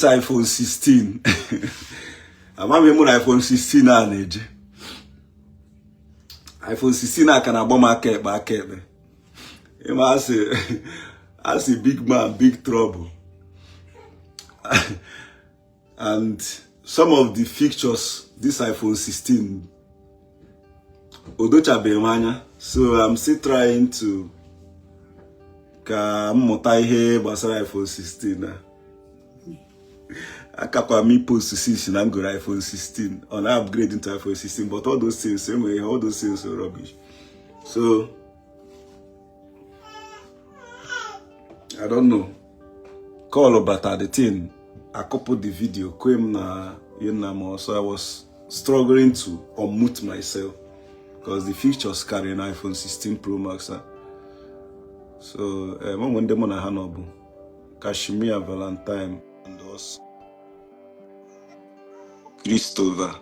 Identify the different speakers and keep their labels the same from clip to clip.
Speaker 1: This iPhone 16, amaghị m na iPhone 16 a na-eje. iPhone 16 a ka na-agba m aka ekpe aka ekpe. Ịma asị asị, big man, big trouble. And some of the features this iPhone 16 odochabeghị m anya, so I'm still trying to ka m mụta ihe gbasara iPhone 16 na akakwa m post 6 na m goro iPhone 16 on upgrade into iPhone 16, but all those things enweghị, all those things are rubbish, so I don't know. Call bata, the thing akụpụ the video kwe m na ihe nna m. So I was struggling to unmute myself because the features carry an iPhone 16 Pro Max. So ụmụ ndị mụ na ha nọ bụ Kashmir Valentine and also Christopher.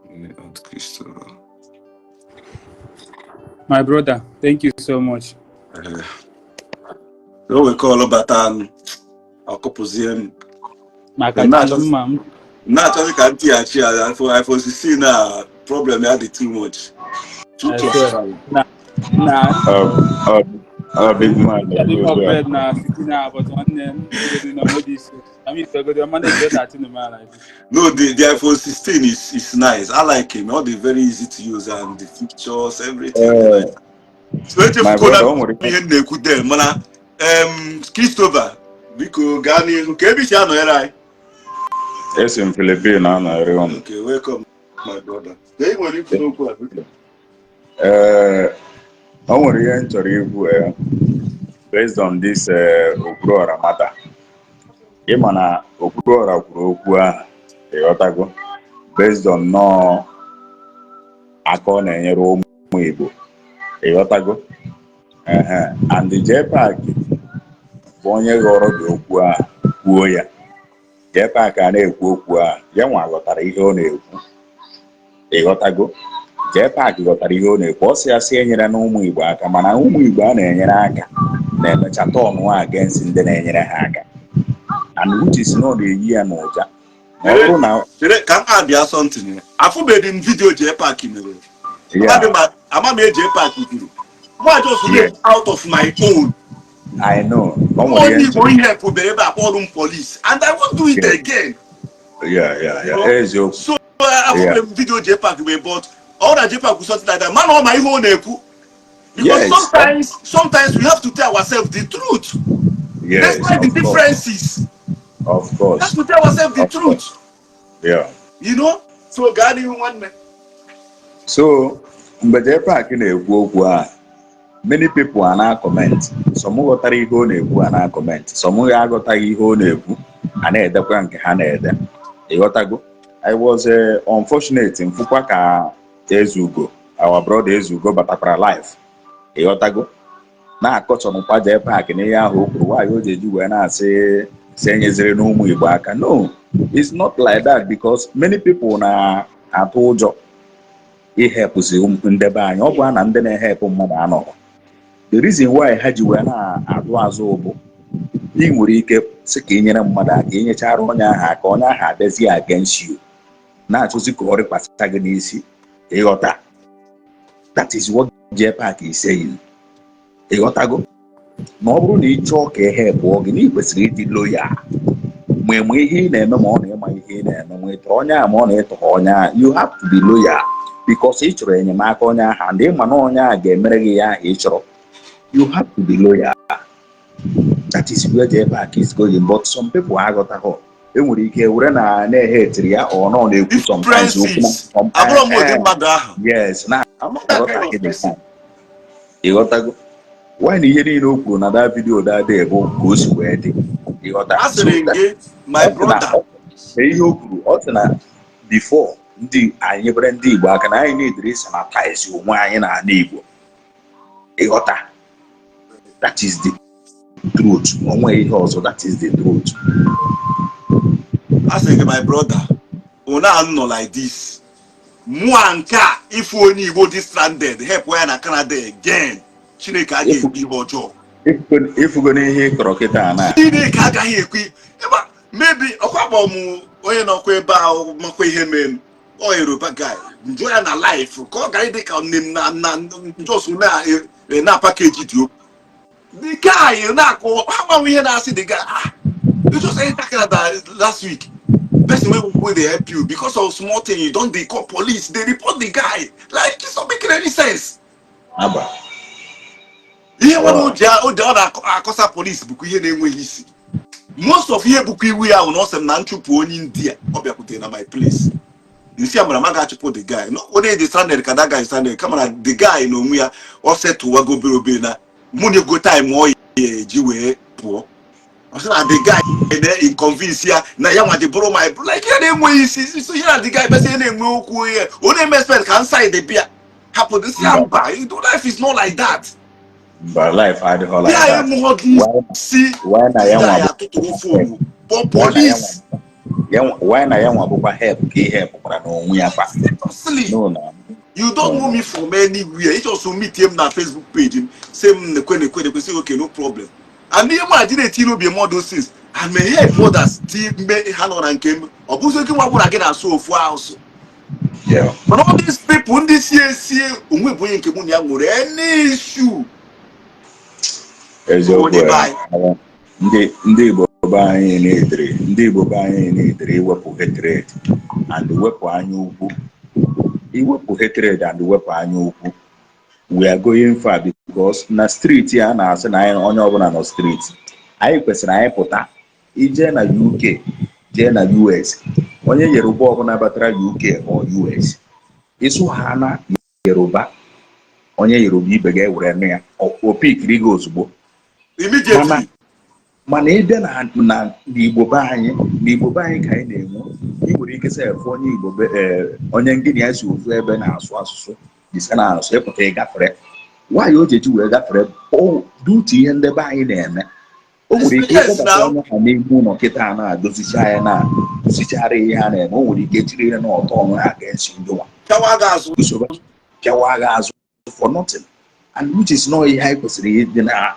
Speaker 1: And Christopher.
Speaker 2: My brother, thank you so much.
Speaker 1: O wee call bata ọkụpụzie m.
Speaker 2: Maka mma m.
Speaker 1: Na-achọzi ka m tighachi ya iPhone 16 na problem ya dị too much. Too much.
Speaker 2: Na
Speaker 3: Big man.
Speaker 2: Ya dị upgrade na 16 na, but nwanne m na mo this. I mean, so go manage 13 man like this.
Speaker 1: No, the iPhone 16 is nice. I like him. All the very easy to use and the features, everything. So echefukwala ihe m na-ekwu then, mana Christopher, biko gaa n'ihu ka ebe isi anọnyere anyị.
Speaker 3: Esi m Philippines anọnyere unu.
Speaker 1: Okay, welcome, my brother. Ka ị nwere ikwu n'okwu a, biko.
Speaker 3: Ee, o nwere ihe m chọrọ ikwu based on this Okwuluora matter. Ịma na Okwuluora kwuru okwu ahụ, ịghọtago, based on nnọọ aka ọ na-enyere ụmụ Igbo, ịghọtago. Ehe, and JPAC bụ onye ghọrọ dị okwu ahụ kwuo ya. JPAC a na-ekwu okwu ahụ, ya nwa ghọtara ihe ọ na-ekwu, ịghọtago. JPAC ghọtara ihe ọ na-ekwu. Ọ sị ya sị enyere na ụmụ Igbo aka, mana ụmụ Igbo a na-enyere aka na-emecha turn against ndị na-enyere ha aka, and which is na ọ na-eyi ya n'ụja ma ọ bụrụ na
Speaker 1: Chere ka m abịa something. Afụbeghị m video JPAC mere. Ama m eji JPAC kwuru. Mụ just out of my own.
Speaker 3: I know. O nwere
Speaker 1: Onye
Speaker 3: ihe
Speaker 1: Igbo ihe pụbere ebe a kpọrọ m police and I won't do it again.
Speaker 3: Yeah, eziokwu.
Speaker 1: So afụbeghị m video JPAC mere, but ọ na JPAC kwuru something like that, mana ọ ma ihe ọ na-ekwu. Because sometimes we have to tell ourselves the truth. Despite the
Speaker 3: Of course.
Speaker 1: differences.
Speaker 3: Of
Speaker 1: We
Speaker 3: course.
Speaker 1: have to tell ourselves the
Speaker 3: Of
Speaker 1: truth. You know? So gaa n'ihu, nwanne.
Speaker 3: So mgbe JPAC na-ekwu okwu a, many people are na comment. Some ghọtara ihe ọ na-ekwu a na comment, some ya aghọtaghị ihe ọ na-ekwu a na-edekwa nke ha na-ede, ịghọtago. I was unfortunate mfụkwa ka Ezugo, our brother Ezugo, batakwara live, ịghọtago, na-akọchọnụkwa JPAC n'ihe ahụ o kwuru. Nwaanyị o ji eji wee na-asị si enyeziri n'ụmụ Igbo aka. No, it's not like that, because many people na-atụ ụjọ ihepụzi ndebe anyị. Ọ bụ a na ndị na-ehepụ mmadụ anọghị. The reason why ha ji wee na-atụ azụ bụ ị nwere ike sị ka ị nyere mmadụ aka, inyechara onye ahụ aka, onye ahụ abịazie against you, na-achọzi ka ọ rịkwasịta gị n'isi, ịghọta. That is what JPAC is saying, ịghọtago, na ọ bụrụ na ị chọọ ka ehepụọ gị, na ị kwesịrị ịdị loyal ma ịma ihe ị na-eme, ma ọ na ịma ihe ị na-eme, ma ị tọrọ onye ahụ, ma ọ na ịtọrọ onye ahụ. You have to be loyal because ị chọrọ enyemaka onye ahụ and ịma na onye ahụ ga-emere gị ya ahụ ị chọrọ. You have to be loyal. That is where JPAC is going, but some people aghọtaghọ. Enwere ike were na na-ehe etiri ya, ọ nọ na-ekwu sometimes okwu na
Speaker 1: Differences. Abụrụ m ụdị mmadụ ahụ.
Speaker 3: Yes, na
Speaker 1: I'm not that kind of
Speaker 3: aghọtaghị the
Speaker 1: person.
Speaker 3: time, ịghọtago. Why na ihe niile o kwuru na that video that day bụ ka o si wee dị, ịghọta.
Speaker 1: A sịrị m gị, my
Speaker 3: Ọ sị na
Speaker 1: brother.
Speaker 3: Ihe o kwuru, ọ sị na before ndị anyị nyebere ndị Igbo aka, na anyị na-ediri sanitize onwe anyị n'ala Igbo, ịghọta. That is the truth. O nweghị ihe ọzọ. That is the truth.
Speaker 1: A sị gị, my brother, una nọ like this. Mụa nke a, ifu onye Igbo dị stranded, help ya na Canada again. Chineke agaghị ekwe ihe ọjọọ.
Speaker 3: Ịfụgo n'ihe ị kọrọ kịta na
Speaker 1: Chineke agaghị ekwe ebe a. Maybe ọkwa kpọ m onye nọkwa ebe ahụ makwa ihe mee m. Ọ Yoruba guy njụ ya na life ka ọ gara dị ka nne m na just na package dị okwu. The guy na-akọ ha gbanwe ihe na-asị the guy, ah, you just enter Canada last week, person wey dey help you, because of small thing you don dey call police, dey report the guy. Like, it's not making any sense.
Speaker 3: Aba.
Speaker 1: Ihe nwere o ji ọ na-akọsa police bụkwa ihe na-enweghị isi. Most of ihe bụkwa iwu ya ahụ na ọ sị m na nchụpụ onye India ọ bịakwutere na my place. Nsi amara ma ga-achụpụ the guy no onye dị stranded ka that guy stranded, kama na the guy na onwe ya ọ setụwago obere obere na mụ na ego time ọ ya eji wee pụọ. Ọ sị na the guy na-inconvince ya na ya nwa dị bụrụ my, like, ihe na-enweghị isi. So ihe na the guy besi na-enwe okwu, ihe ọ na-eme expect ka inside bịa hapụ this ya. Mba, life is not like that.
Speaker 3: Mba, life adịghị like
Speaker 1: ya
Speaker 3: that.
Speaker 1: Enweghị isi.
Speaker 3: Why na ya nwa
Speaker 1: ya
Speaker 3: bụ
Speaker 1: atụtụrụ phone kpọọ police?
Speaker 3: Why na ya nwa bụkwa help ka ihe helpụkwara n'onwe ya kwa?
Speaker 1: Seriously.
Speaker 3: No na.
Speaker 1: You don't know me from anywhere. You just meet him na Facebook page him, say m nekwe nekwe nekwe, say okay, no problem. And ihe mụ adị na-eti n'obi m all those things and may help others ti mme ha nọ na nke m. Ọ bụzi oke nwa bụla gị na-asụ ofu asụsụ. But all these people ndị si esi onwe bụ onye nke mụ na ya nwere any issue.
Speaker 3: Eziokwu.
Speaker 1: Onye be anyị.
Speaker 3: Ndị Igbo be anyị na-edere, ndị Igbo be anyị na-edere iwepụ hatred and wepụ anya ukwu, iwepụ hatred and wepụ anya ukwu, we are going far, because na street a na-asị na anyị onye ọbụla nọ street, anyị kwesịrị anyị pụta ije na UK, jee na US. Onye Yoruba ọbụla batara UK or US, ịsụ ha na Yoruba, onye Yoruba ibe ga-ewere nụ ya o pikiri gị ozugbo.
Speaker 1: Immediately.
Speaker 3: Mana ịbịa na n'Igbo be anyị, n'Igbo be anyị ka anyị na-enwe, ị nwere ike sef onye Igbo be onye ngịnị ya si ofu ebe na-asụ asụsụ ise na-asụ, ịpụta ịgafere nwaanyị o ji eji wee gafere dutu ihe ndị be anyị na-eme. O nwere ike ịkpọbata onye ha n'ime ụlọ kịta na-adozicha ya, na-dozichara ihe ha na-eme. O nwere ike jiri ihe n'ọtọ ọnụ ha ga-esi ndị nwa
Speaker 1: pịawa gị azụ.
Speaker 3: Usoro pịawa gị azụ for nothing, and which is not ihe anyị kwesịrị ịdị na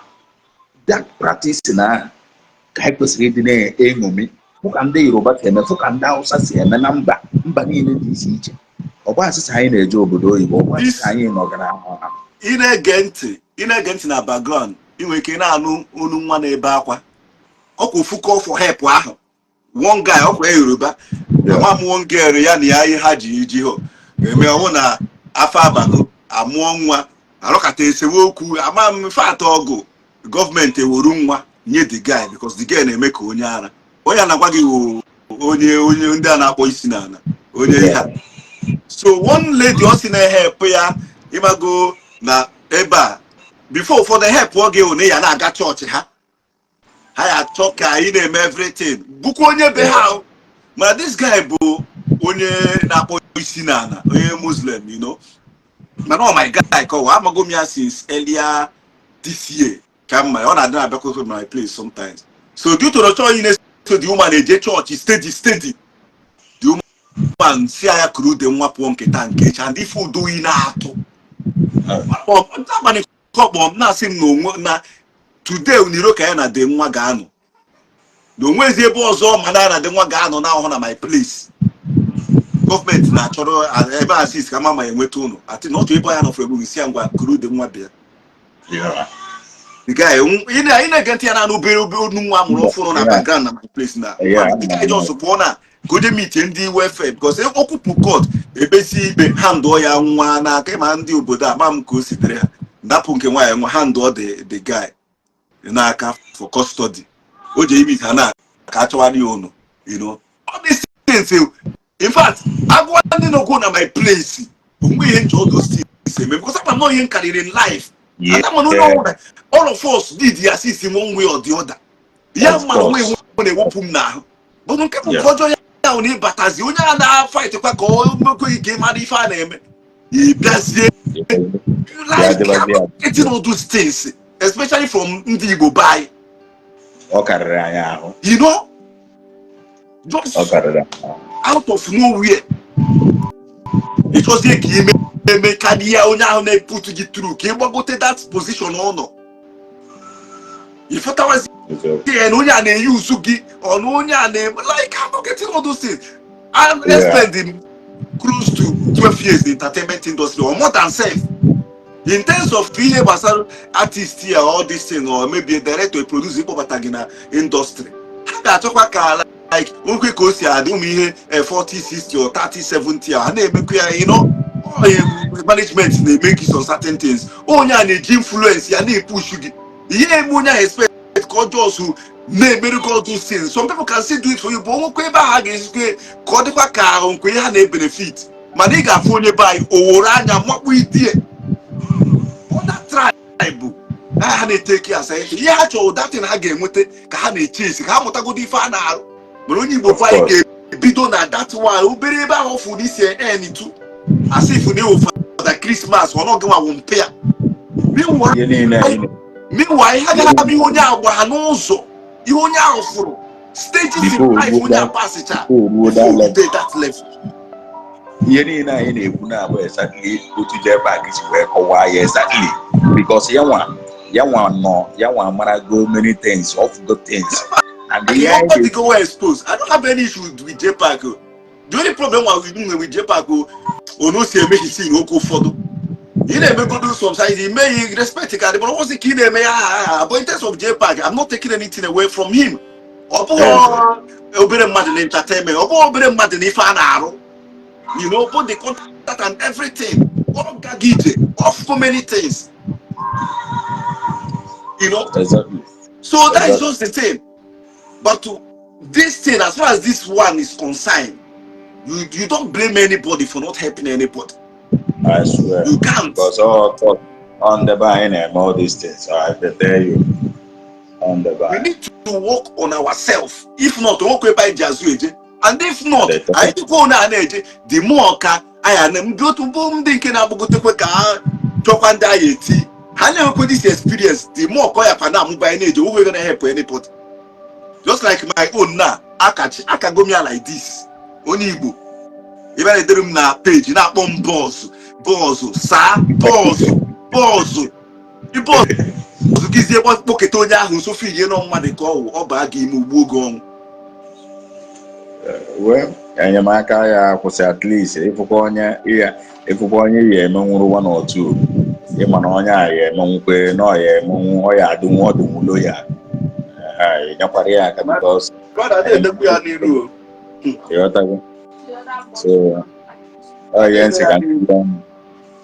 Speaker 3: that practice na ka anyị kwesịrị ịdị na-eṅomi. Fụ ka ndị Yoruba si eme, fụ ka ndị Hausa si eme na mba niile dị iche iche. Ọgba asịsị anyị na-eje obodo oyibo, ọgba asịsị anyị nọgara.
Speaker 1: Ị na-ege ntị na background, ị nwere ike na-anụ olu nwa na-ebe akwa. Ọkwa ofu call for help ahụ, one guy, ọkwa ya Yoruba ama m, one girl ya na ya ihe ha ji iji hụ eme ọnwụ na afọ abago amụọ nwa, arụkata esewe okwu ama m fat ọgụ. Gọọmenti eweru nwa nye the guy because the guy na-eme ka onye ara. Onye a na-agwa gị wụ onye ndị a na-akpọ isi n'ala, onye ihe a. So one lady ọ sị na-ehepụ ya, ịmago na ebe a before ụfọdụ ehepụ gị na ya na-aga chọọchị ha, ha ya achọ ka anyị na-eme everything bụkwa onye be ha o. Mana this guy bụ onye na-akpọ isi n'ala, onye Muslim. Mana ọ my guy kọwa amago m ya since earlier this year ka mma ọ na-adị na-abịakwute my place sometimes. So due to the chọọ na-eso the woman eje chọọchị steady steady, the woman si ya kuru ude nwa pụọ nketa nke echi and ife udo yi na-atụ abalị kọkpọ m na-asị m na onwe na today n'iro ka ya na de nwa ga-anọ na onwezi ebe ọzọ, mana ya na de nwa ga-anọ na ahụ na my place. Gọọmenti na-achọrọ ebe assist ka mama enweta ụlọ ati na otu ebe ya nọfere egbu isi ya ngwa kuru ude nwa bịa. The guy ị na-ege ntị ya na obere obere onu nwa amụrụ ọfụrụ na background na my place na the guy just pụọ na ka o jee meet ndị welfare because okwupụ court ebesi ikpe ha ndụọ ya nwa n'aka. Ịma ndị obodo a ma m ka o sitere ha ndapụ nke nwaanyị nwa ha ndụọ the guy n'aka for custody. O jee meet ha na ka achọwara ya ụnụ. All these things, in fact, agwa ndị nọkwu na my place onwe ihe nchọ all those things eme because ama m nọ ihe m karịrị in life. Ada mana onye ọbụla, all of us need the assist in one way or the other. Ya mma na onwe iwu na-ewepụ m n'ahụ but nke bụ nke ọjọọ ya ahụ na ịbatazi onye a na-fight kwa ka ọ mekweghị ka ị mara ife a na-eme, ị bịazie like getting all those things, especially from ndị Igbo be anyị.
Speaker 3: Ọ karịrị anyị ahụ.
Speaker 1: Just
Speaker 3: Ọ karịrị
Speaker 1: out of nowhere, ịchọzie ka ime eme karịa onye ahụ na-eput gị through ka ị gbagote that position ọ nọ. Ịfụtawazi ya na onye a na-eyuzu gị ọ na onye a na-eme, like, I'm not getting all those things. I spend close to 12 years in the entertainment industry or more than self. In terms of ihe gbasara artist here, all this thing, or maybe a director, a producer ịkpọbata gị na industry, ha ga-achọkwa ka like nwekwe ka o si adị ụmụ ihe 40 60 or 30 70 a ha na-emekwa ya. Management na-eme gị some certain things. Onye a na-eji influence ya na-epush gị ihe eme onye ahụ expect ka ọ just na-emere gị all those things. Some people can still do it for you, but onwekwa ebe ahụ a ga-esikwe ka ọ dịkwa ka ahụ nkwe ihe ha na-ebenefit. Mana ị ga-afụ onye be anyị oworo anya makpu itie other tribe ha na-eteki asa ihe ha chọrọ, datin ha ga-enweta ka ha na-echesi ka ha mụtagodo ife a na-arụ. Mana onye Igbo be anyị ga-ebido na that one obere ebe ahụ fụ n'isi en tu asị ifu na iwu Father Christmas ọ nọgị nwa mpe ya. Meanwhile, ha gaghị abụ ihe onye agba ha n'ụzọ, ihe onye ahụ fụrụ, stages in life onye apasicha before that level.
Speaker 3: Ihe niile anyị na-ekwu na-abụ exactly otu JPAC si wee kọwaa ya, exactly, because ya nwa nọ ya nwa marago many things of good things and
Speaker 1: ihe anyị go exposed. I don't have any issue with JPAC. The only problem with JPAC o ono si eme hisi oge ụfọdụ ị na-emegodo sometimes ị mee respect ka dị, but ọ ka ị na-eme ya ha. But in terms of JPAC, I'm not taking anything away from him. Ọ bụghị obere mmadụ na entertainment, ọ bụghị obere mmadụ na ife a na-arụ, both the contact and everything. Ọ gaghị ije off so many things. So that is just the thing. But to this thing, as far as this one is concerned, you don't blame anybody for not helping anybody.
Speaker 3: I swear.
Speaker 1: You can't.
Speaker 3: Because all talk on the buying and all these things, I tell you. On the
Speaker 1: We
Speaker 3: buy.
Speaker 1: need to work on ourselves. If not, work ebe anyị ji azụ eje. And if not, anyị dịkwa onye a na-eje, the more ka anyị na ndị otu bụ ndị nke na-agbagotekwe ka ha chọkwa ndị anyị eti. Ha na-enwekwa this experience, the more ka ọ yakwa na-amụba anyị na-eje, onwe gonna help anybody. Just like my own now, akachi akago m ya like this. Onye Igbo, ebe a na-edere m na page na-akpọ m boss, boss, saa, boss, boss. Boss gizie kpọketa onye ahụ nso filie nọ mmadụ ka ọ wụ ọ baa gị ime ugbu oge ọnwụ.
Speaker 3: Well, enyemaka ya kwụsị. At least ịfụkwa onye ya, ịfụkwa onye ya emenwuru one or two, ịma na onye a ya emenwukwe na ọ ya emenwu, ọ ya adịnwu ọdịnwulo ya. Ee, nyekwara ya aka because
Speaker 1: Brother, na-edekwu ya n'iru o.
Speaker 3: Ịghọtago? So ọ ihe nsị ka ntị ọnụ.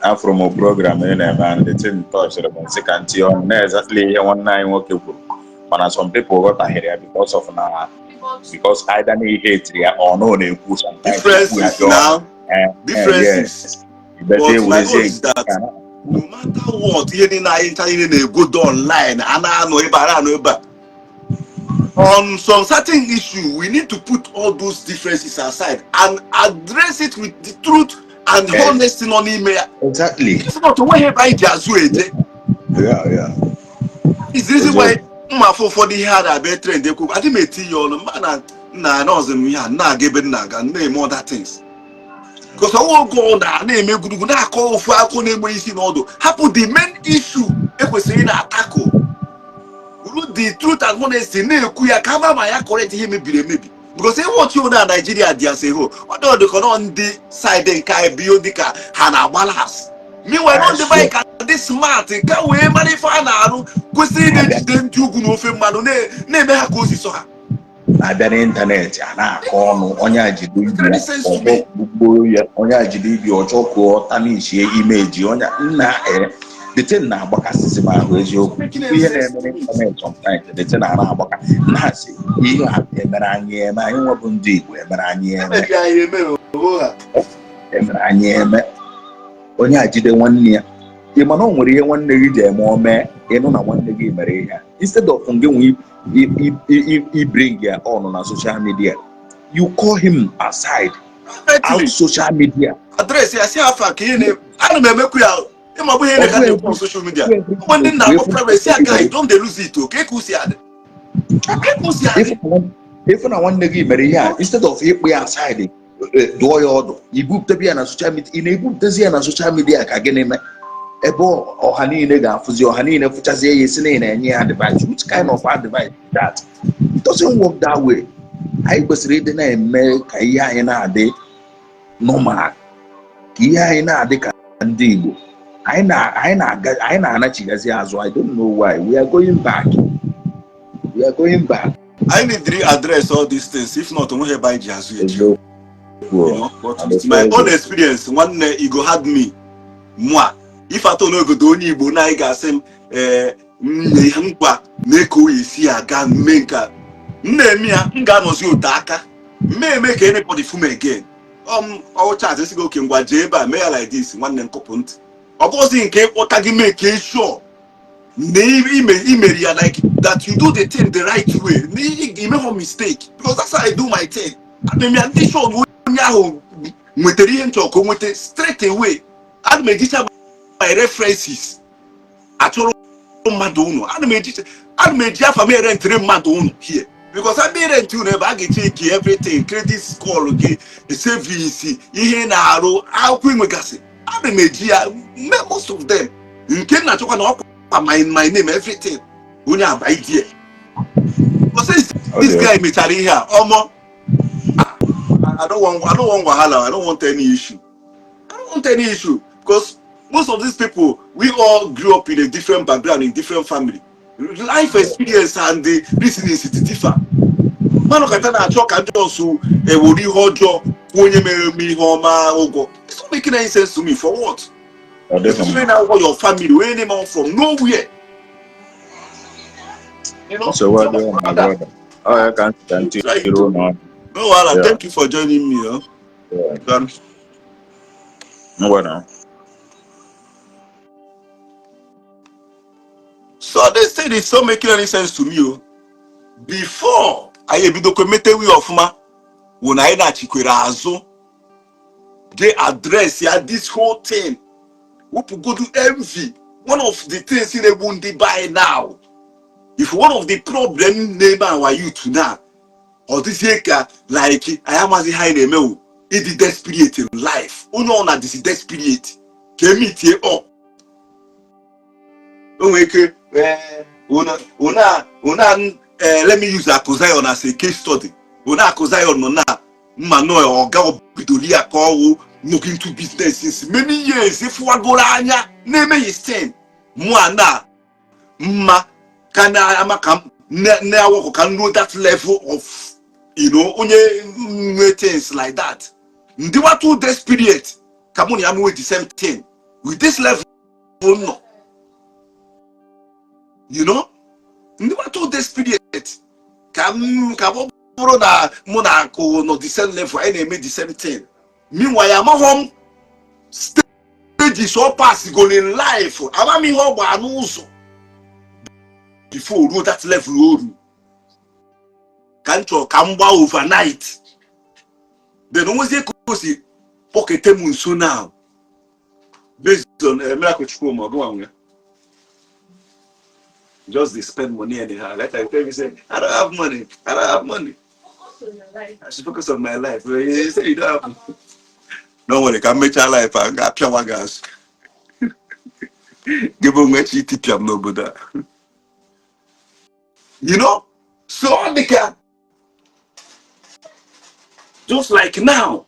Speaker 3: Afụrụ m program ị na-eme and the thing touched m, nsị ka ntị ọnụ na exactly ihe nwanne anyị nwoke kwuru. Mana some people ghọtaghịrị ya because of na because either na ihe etiri ya or na ọ na-ekwu sometimes okwu ya
Speaker 1: Differences
Speaker 3: dị
Speaker 1: now. Differences.
Speaker 3: Yes. But
Speaker 1: But my own is that no matter what, ihe niile anyị ncha niile na-egodo online, a na-anọ ebe a na-anọ ebe a, on some certain issue, we need to put all those differences aside and address it with the truth and honesty nọ n'ime ya. If not, onweghị ebe anyị ji azụ eje. Is the reason why mma afọ ụfọdụ ihe a na-abịa trend ekwu, adị m eti ya ọnụ mma na nna nọọsụ m ihe a na-aga ebe m na-aga na-eme other things, because ọnwa oge ọ na na-eme gudugu na-akọ ofu akụ na-enwe isi n'ọdụ, hapụ the main issue ekwesịrị ị na-atako ru the truth and honesty na-ekwu ya ka ama ma ya correct ihe mebiri emebi, because ịwọchi na Nigeria dị as a whole, ọ dị ọdụ ka nọ ndị side nke anyị bụ dị ka ha na-agba las. Meanwhile, nọ ndị be anyị ka dị smart ka wee mara ife a na-arụ kwesịrị ị na-ejide ndị ugwu na ofe mmanụ na-eme ha ka o si sọ ha.
Speaker 3: Na-abịa n'ịntanetị a na-akọ ọnụ, onye a jide ibi ya ọchọ gbugbuo ya, onye a jide ibi ọchọ kụọ tarnishie image onye nna. Ee, the thing na-agbakasịsị m ahụ eziokwu. Ihe na-eme n'ịntanetị sometimes, the thing na-agbaka na-asị ihe a emere anyị eme, anyị nwebụ ndị Igbo emere anyị eme.
Speaker 1: Emebi anyị eme oho ha.
Speaker 3: Emere anyị eme, onye a jide nwanne ya. Ị ma na o nwere ihe nwanne gị ji eme o mee, ịnụ na nwanne gị mere ihe a, instead of gị nwe i bring ya on na social media, you call him aside out social media.
Speaker 1: Address ya, si afa ka ihe na ana m emekwu ya ịma bụ ihe na-eka na-ekwu on social media. Ụmụ ndị nna akpọ private si aga, you don dey lose it o ka eke usi adị ka eke usi adị.
Speaker 3: Ịfụ na nwanne gị mere ihe a, instead of ịkpụ ya aside Dụọ ya ọdụ, ibupụtebe ya na social media. Ị na-ebupụtazi ya na social media ka gịnị mee? Ebe ọha niile ga-afụzi, ọha niile fụchazie ya, esi na ị na-enye ya advice. Which kind of advice is that? It doesn't work that way. Anyị kwesịrị ịdị na-eme ka ihe anyị na-adị normal, ka ihe anyị na-adị ka ndị Igbo. Anyị na anyị na-aga, anyị na-anachigazi azụ. I don't know why we are going back. We are going back.
Speaker 1: I need to address all these things. If not, onweghị ebe anyị ji azụ eji.
Speaker 3: Eziokwu.
Speaker 1: But with my own experience, nwanne, e go hard me mụa ife atọ n'ogodo onye Igbo na anyị ga-asị m ee nne mkpa mee ka o esi aga mee nke a m na-eme ya, m ga-anọzi ote aka mme ka anybody fụ m again. Ọ chat esighị oke ngwa jee ebe a mee ya like this. Nwanne m, kụpụ ntị. Ọ bụghịzi nke ịkpọta gị mee ka sure na imeri ya like that, you do the thing the right way, na imehọ mistake, because that's how I do my thing. Ana m ya ndị sure na onye ahụ nwetara ihe nchọ ka o nweta straight away. Ana m ejicha my references achọrọ mmadụ ụnụ. Ana m eji afa m erentịrị mmadụ ụnụ here, because abịa erentị ụnụ ebe a ga-echeki everything, credit score gị, savings, ihe na-arụ, akwụkwọ inwegasị. Ana m eji ya mee most of them. Nke m na-achọkwa na ọkwa my name, everything, onye aba idie. But since this guy mechara ihe a ọmọ, I don't want wahala. I don't want any issue. I don't want any issue because most of these people, we all grew up in a different background, in different family. Life experience and the reasonings differ. Mmanụ kata na-achọ ka ndị ọsụ ewere ihe ọjọọ kwụọ onye mere eme ihe ọma ụgwọ. It's not making any sense to me. For what?
Speaker 3: Ọ dịghị mma.
Speaker 1: Especially now, your family, where name from nowhere. You know?
Speaker 3: Nsogbu adịghị, my brother. Ọ ya ka ntị ka ntị iru ụlọ.
Speaker 1: No wahala.
Speaker 3: Yeah.
Speaker 1: Thank you for joining me. Huh?
Speaker 3: Yeah. Ngwa na.
Speaker 1: So this thing is not making any sense to me. Oh. Before anyị ebidokwe metewi ọfụma wụ na anyị na-achịkwere azụ jee address ya this whole thing, wepụgodu envy. One of the things na-egbu ndị be anyị now, if one of the problem na-eme our youth now, ọ dịzie ka like anyị amaghị ihe anyị na-eme wụ ịdị desperate in life. Onye ọ na-adịzi desperate ka emitie up. O nwere ike una, let me use Akụ Zion as a case study. Una Akụ Zion nọ na mma nọ ọga obidoli ya ka ọwụ looking into business since many years, ịfụwagoro anya na-eme his thing. Mụ a na mma ka na-ama ka m na-awọkọ ka m ruo that level of onye nwe things like that, ndịwa too desperate ka mụ na ya mewe the same thing with this level nọ. Ndịwa too desperate ka m ka ọ bụrụ na mụ na Akụ nọ the same level, anyị na-eme the same thing. Meanwhile, amaghọ m stages ọ pass go in life, ama m ihe ọ gbaa n'ụzọ before ruo that level o ru ka m chọrọ ka m gbaa overnight. Then onwezie ka o si kpọkete m nso now based on Miracle Chukwuma ọgụnwa nwe just dey spend money anyhow. Like I tell you, say I don't have money, I don't have money. I should focus on my life. Well, you say you don't have. No worry, ka m mechaa life a ga-apịawa gị azụ gị bụ nwe chi itipịa m n'obodo a. So ọ dị ka just like now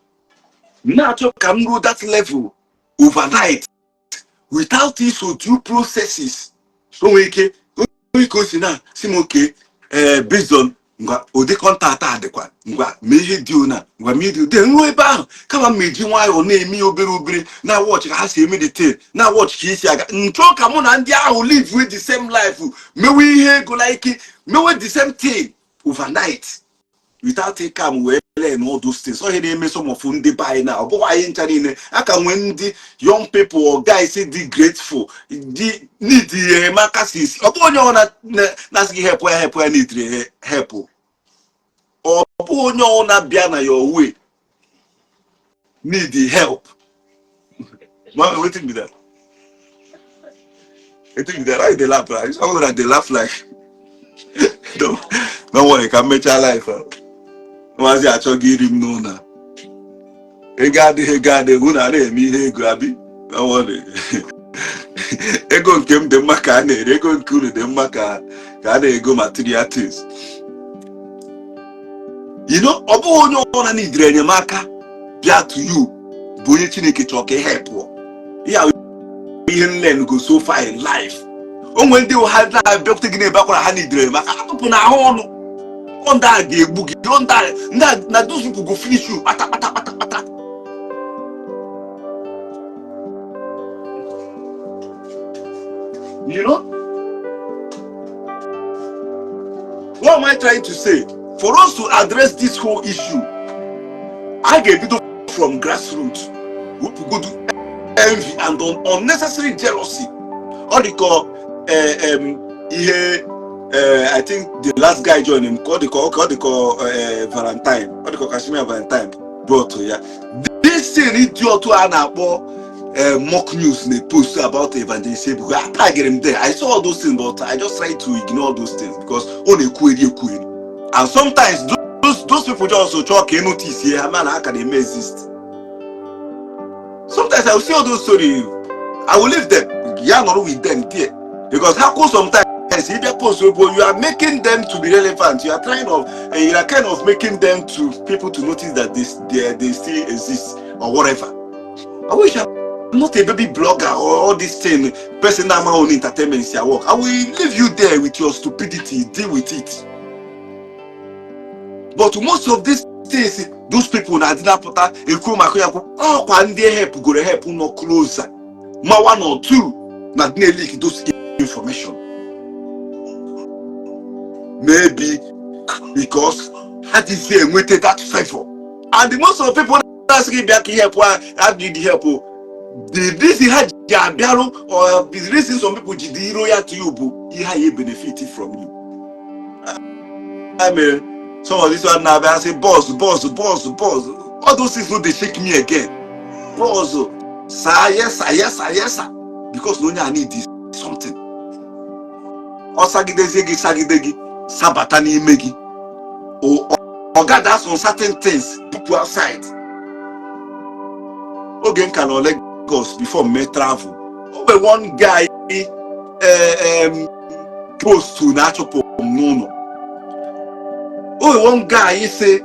Speaker 1: na-achọ ka m ruo that level overnight without iso due processes. O nwere ike onye ike o si na si m oke ee based on ngwa ụdị contact a dịkwa, ngwa mee ihe dị ona, ngwa mee ihe dị dị nruo ebe ahụ, kama m eji nwayọọ na-eme ya obere obere, na watch ka ha si eme the thing, na watch ka esi aga nchọ ka mụ na ndị ahụ live with the same life, mewe ihe ego, like mewe the same thing overnight without ịka m wee learn all those things. Ọ ihe na-eme some of ndị be anyị na ọ bụghị anyị ncha niile a ka nwee ndị young people or guys dị grateful, dị need enyemaka since. Ọ bụghị onye ọ na-asị gị help ya, help ya, need help. Ọ bụghị onye ọ na-abịa na your way need help. Mama, wetin be that? Wetin be that? Why you dey laugh like someone that dey laugh like? Don't worry, ka m mechaa life a. Maazị achọghị iri m n'ụlọ a. Ego adịghị, ego adịghị, unu a na-eme ihe ego abi. Ego nke m dị mma ka a na-ere, ego nke unu dị mma ka a na-ego material things. Ọ bụghị onye ọbụla nidiri enyemaka bịa to you bụ onye Chineke chọrọ ka ihe pụọ. Ya ihe m learn go so far in life, o nwere ndị ha na-abịakwute gị na-ebe akwara ha nidiri enyemaka, atụpụ na ahụ ọnụ ndị a ga-egbu gị, ndị a na those people go finish you kpata kpata kpata kpata. You know what am I trying to say? For us to address this whole issue, a ga-ebido from grassroots, wepụgodu envy and unnecessary jealousy. Ọ dị ka ihe I think the last guy join him, ka ọ dị ka ọ dị ka Valentine, ọ dị ka Kashmir Valentine brought ya this thing idiot a na-akpọ mock news na-post about Evangelist Ebuka. I tagged him there. I saw all those things, but I just try to ignore those things because ọ na-ekwugheri ekwugheri, and sometimes those people just chọọ ka ị notice ihe ha ma na ha ka na-eme exist. Sometimes I will see all those stories, I will leave them, ya nọrọ with them there, because ha kwuo sometimes if you post, you are making them to be relevant. You are trying of you are kind of making them to people to notice that they still exist or whatever. I wish I'm not a baby blogger or all this thing person that my own entertainment is your work. I will leave you there with your stupidity, deal with it. But most of these things, those people na adị na-apụta ekwu maka ya, ọkwa ndị help goro help nọ closer ma one or two na dị na-leak those information, maybe because ha dịzi enweta that favor. And the most of the people na-asị gị bịa ka help ha need help, the reason ha ji abịarụ or the reason some people ji dị iro ya to you bụ ihe ha ya benefit from you. I mean, some of this one na-abịa sị boss, boss, boss, boss, all those things no dey shake me again. Boss sir, yes sir, yes sir, yes sir, because na onye a need something. Ọ sagidezie gị, sagide gị, sabata n'ime gị, ọ gather some certain things put outside. Oge nka nọ Lagos before me travel, o nwere one guy post na-achụpụ m n'ụlọ. O nwere one guy say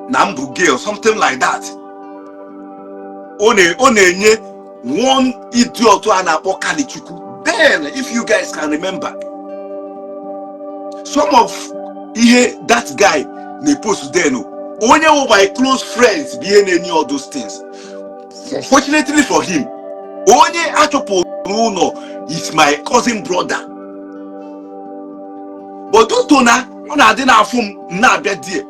Speaker 1: na m bụ gay or something like that. Ọ na-enye one idiot a na-akpọ Kalichukwu. Then if you guys can remember some of ihe that guy na-post then, onye wụ my close friends bụ ihe na-enye all those things. Fortunately for him, onye achụpụrụ n'ụlọ is my cousin brother, but due to na ọ na-adị n'afọ m na-abịa there,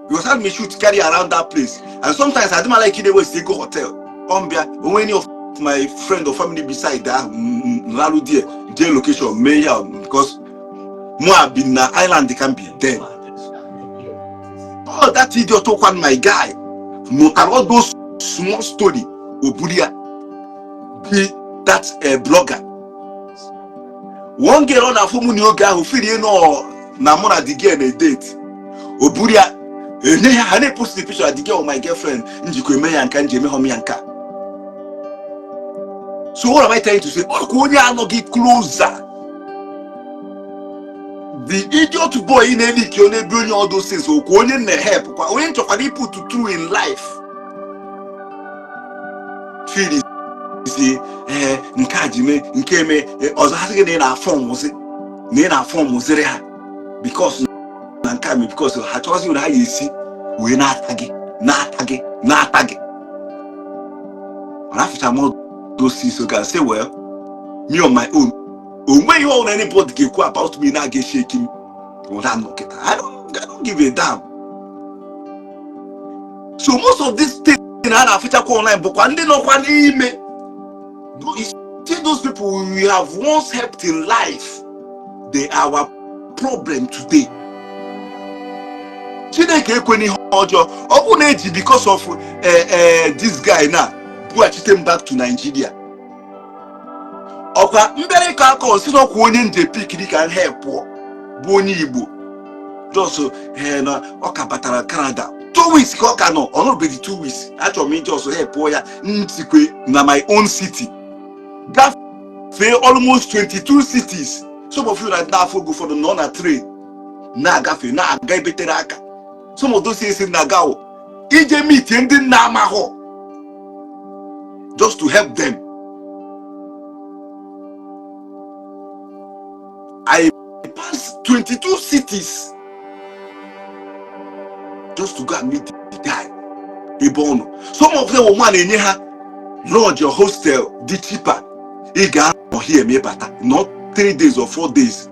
Speaker 1: because I me shoot carry around that place, and sometimes I don't like it wey go hotel ọ mbịa onwe any of my friend or family beside ahụ nrarụ there jee location mee ya, because mụ a bi na island can be then. All that idiot kwan my guy mụtara all those small story, o buru ya be that blogger. One girl ọ na-afụ mụ n'oge ahụ firie nọ na mụ na the girl na date, o buru ya enye ya, ha na-epost the picture the girl my girlfriend, njikwa eme ya nka nji eme hom ya nka. So what am I trying to say? Ọkwa onye anọghị closer, the idiot boy na-eliki ọ na-ebi onye all those things, okwu onye na-help kwa onye nchọkwara iput through in life feel si ee nke a ji mee nke eme ọzọ, ha sị gị na ị na-afọ nwụzi na ị na-afọ nwụziri ha because na nke a mee, because ha chọrọzi na ha ga-esi wee na-ata gị, na-ata gị, na-ata gị. Mana afụcha m those things, so can say, well, me on my own, o nweghị ihe ọbụla anybody ga-ekwu about me na-aga eshake m ụra nọ kịta. I don't give a damn. So most of these things a na-afụchakwa online bụkwa ndị nọkwa n'ime. You see those people we have once helped in life, they are our problem today. Chineke ekwena ihe ọjọọ. Ọ bụrụ na eji because of this guy na bughachite m back to Nigeria, ọkwa mbịara ịkọ aka osi n'ọkwa onye nje pikiri ka m help pụọ bụ onye Igbo just na ọ ka batara Canada. 2 weeks ka ọ ka nọ, ọ nọbeghị 2 weeks. Achọrọ m ije ọsọ help ya ntikwe na my own city, gafee almost 22 cities. Some of you na n'afọ oge ụfọdụ nọ na train na-agafe, na-aga ebe tere aka. Some of those things na-aga wụ ije meet ndị nna amahụ just to help them. I passed 22 cities just to go and meet the guy ebe ọ nọ. Some of them, nwa na-enye ha lodge or hostel dị cheaper. Ị ga-anọ here ma ịbata not 3 days or 4 days,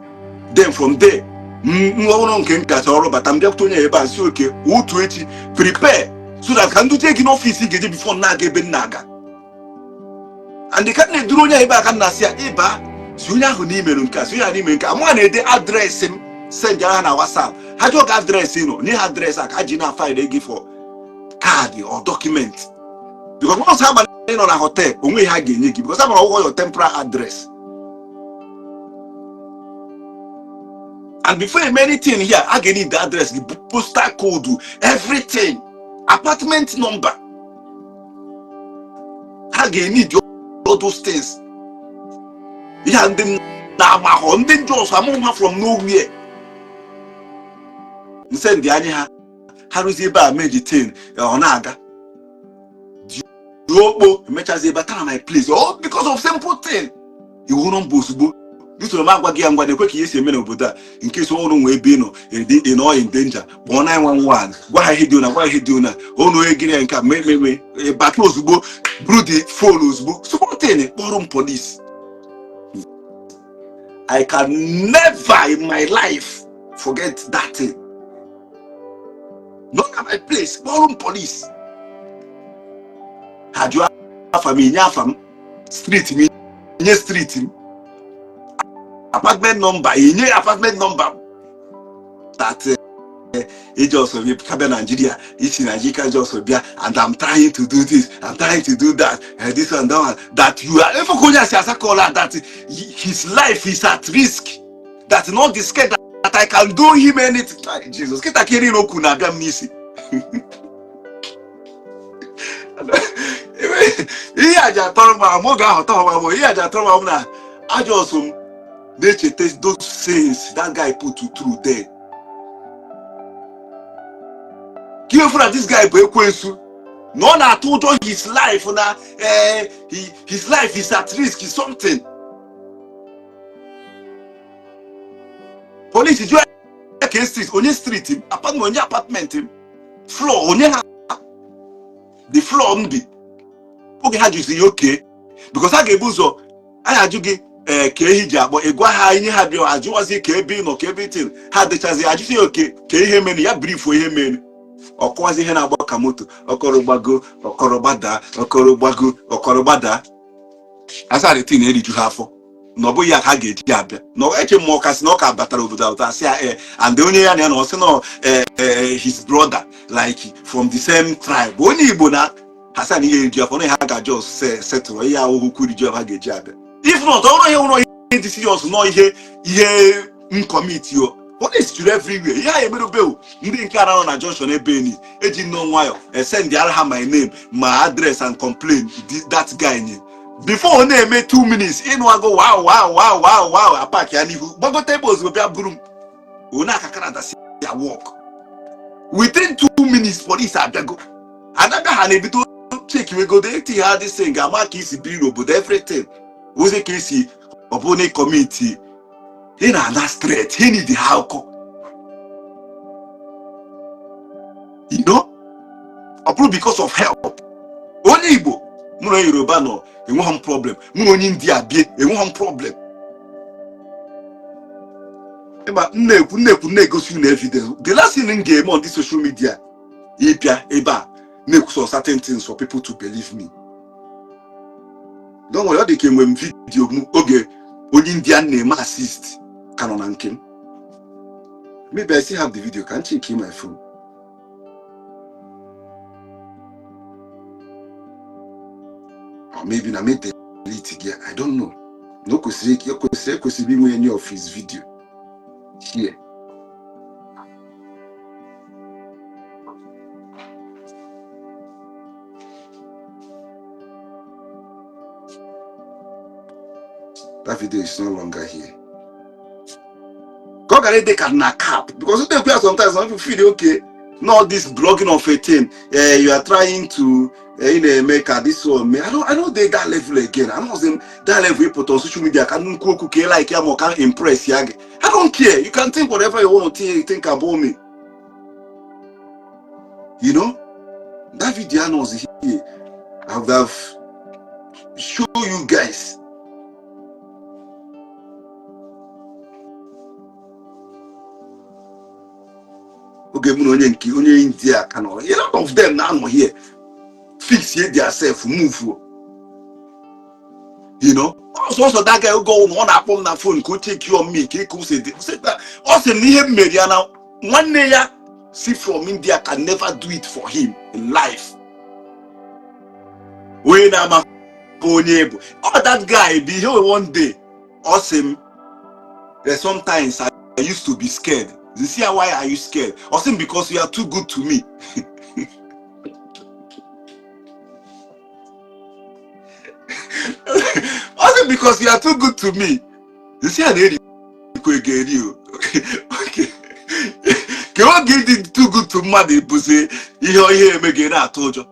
Speaker 1: then from there ọrụ nke m kacha ọrụ bata, m bịakwute onye ebe a si oke otu echi, prepare so that ka nduje gị n'ọfịs ị ga-eje before na-aga ebe m na-aga. And ka m na-eduru onye ebe a, ka m na-asị ya ịba si onye ahụ n'imerụ nke a, si onye ahụ n'ime nke a, mụ na-ede address m, send ha na WhatsApp. Ha jụọ gị address ị nọ, nye ha address a ka ha ji na file gị for card or document, because once ha gbara ị nọ na hotel, onweghị ha ga-enye gị, because ha mara ọgwụgwọ your temporary address. And before you anything here, a ga-need the address gị, postal code, everything, apartment number. Ha ga-need all those things. Ihe a ndị m na-amahọ, ndị njọ ọsọ amụ ha from nowhere, nse ndị anyị ha ha rụzie ebe a mejitin, ọ na-aga okpo emechazi ebe na my place, all because of simple thing, iwu nọmba. Ozugbo usoro m agwa gị ya, ngwa, na-ekwe ka ihe si eme n'obodo a nke so ọrụ nwee ebe ị nọ ị nọ in danger, kpọọ 911, gwa ha ihe dị ona, gwa ha ihe dị ona, onu onye gịnị nke a mee, bata ozugbo, buru the phone ozugbo, small thing, kpọrọ m police. I can never in my life forget that thing. Not at my place, kpọrọ m police. Ha jụọ afa m, inye afa m, street m, inye street m, apartment number, inye apartment number. That ije ọsọ bịa kabịa Nigeria, isi Nigeria just bịa, and I'm trying to do this, I'm trying to do that, and this and that one, that you are efe onye asi asakọla that his life is at risk, that not the scared that I can do him anything. Ay, Jesus, kịta ka eri okwu na-abịa m n'isi. Ihe aja atọrọ m ahụ oge ahụ tọrọ m ahụ, ihe aja atọrọ m ahụ na aja ọsọ m na-echeta those things that guy put through there. Ka ihe na this guy bụ ekwensu, na ọ na-atụ ụjọ his life, na his life is at risk, something. Police jụọ ya ka street, onye street m, apartment, onye apartment m, floor, onye ha the floor m bi. Oge ha jụzi ya oke, because ha ga-ebu ụzọ anyị ajụ gị ee ka ehi ji akpọ, ị gwa ha ihe ha bịa ajụwazi ka ebe ị nọ, ka ebe itin ha dịchazi, ajụzi ya oke ka ihe mere ya, brifuo ihe mere, ọkọwazi ihe na-agba ka moto, ọkọrọ gbago, ọkọrọ gbadaa, ọkọrọ gbago, ọkọrọ gbadaa. Asa tin eriju ha afọ na ọ bụghị ya ka ha ga-eji abịa na eche m ọka sị na ọka batara obodo ahụ asị ya ee, and onye ya na ya na ọ sị na his brother, like from the same tribe, onye Igbo, na ha sị na ihe eriju afọ na ha ga-ajọ setụrụ ihe ahụhụ kwuru ju ha ga-eji abịa. If not, ọ bụrụ ihe ụlọ ihe dị serious nọ, ihe ncommit o, police juru everywhere. Ihe a emerube ndị nke ara nọ na junction ebe eni eji nnọọ nwayọ esend ara ha my name, my address and complain that guy nye before ọ na-eme 2 minutes ịnụ agụ wow wow wow wow wow, apak ya n'ihu, gbagote ebe ozugbo, bịa buru m onye aka Canada si ya work. Within 2 minutes police abịago, adabịa, ha na-ebido check wegodo eti ha dị ga-ama ka isi biri n'obodo, everything ozi ka esi ọ bụrụ na ịcommit, ị na-ana straight, he need ha akụkọ, ọ bụrụ because of help. Onye Igbo mụ na onye Yoruba nọ, enweghị m problem. Mụ na onye India bie, enweghị m problem. Ịma m na-ekwu, na-ekwu, na-egosi unu evidence. The last thing m ga-eme on this social media, ịbịa ebe a na-ekwu some certain things for people to believe me. Don't worry, ọ dị ka enwe m video m oge onye India na-eme assist ka nọ na nke m. Maybe I still have the video. Can check in my phone or maybe na me delete it. I don't know. Na o kwesịrị inwe any of his video here. That video is no longer here. Ka ọ gara ịdị ka na cap, because ndị ekwe ya sometimes, some people feel okay, not this blogging of a thing, you are trying to ị na-eme ka this one mee. I don't dey that level again. I don't that level ịpụta on social media ka nnukwu okwu ka ị like ya ma ọ ka impress ya gị. I don't care. You can think whatever you want to think about me. You know that video anọzi here. I would have show you guys. Oge mụ na onye nke onye India ka nọ, a lot of them na-anọ here fix their self move, you know. Ọsọsọ that guy, oge ọwụ na ọ na-akpọ m na phone ka o check on me ka eke ose dị, ọ sị na ihe m mere ya na nwanne ya si from India can never do it for him in life. Onye na-ama onye bụ all that guy bụ ihe. One day ọ sị m that sometimes I used to be scared. You see, why are you scared? Ọ sị m, "Because you are too good to me." Ọ sị m, "Because you are too good to me." You see, a na-erikwa ego eri o. Okay. Ka oge ịdị too good to mmadụ bụzi ihe eme gị na-atụ ụjọ.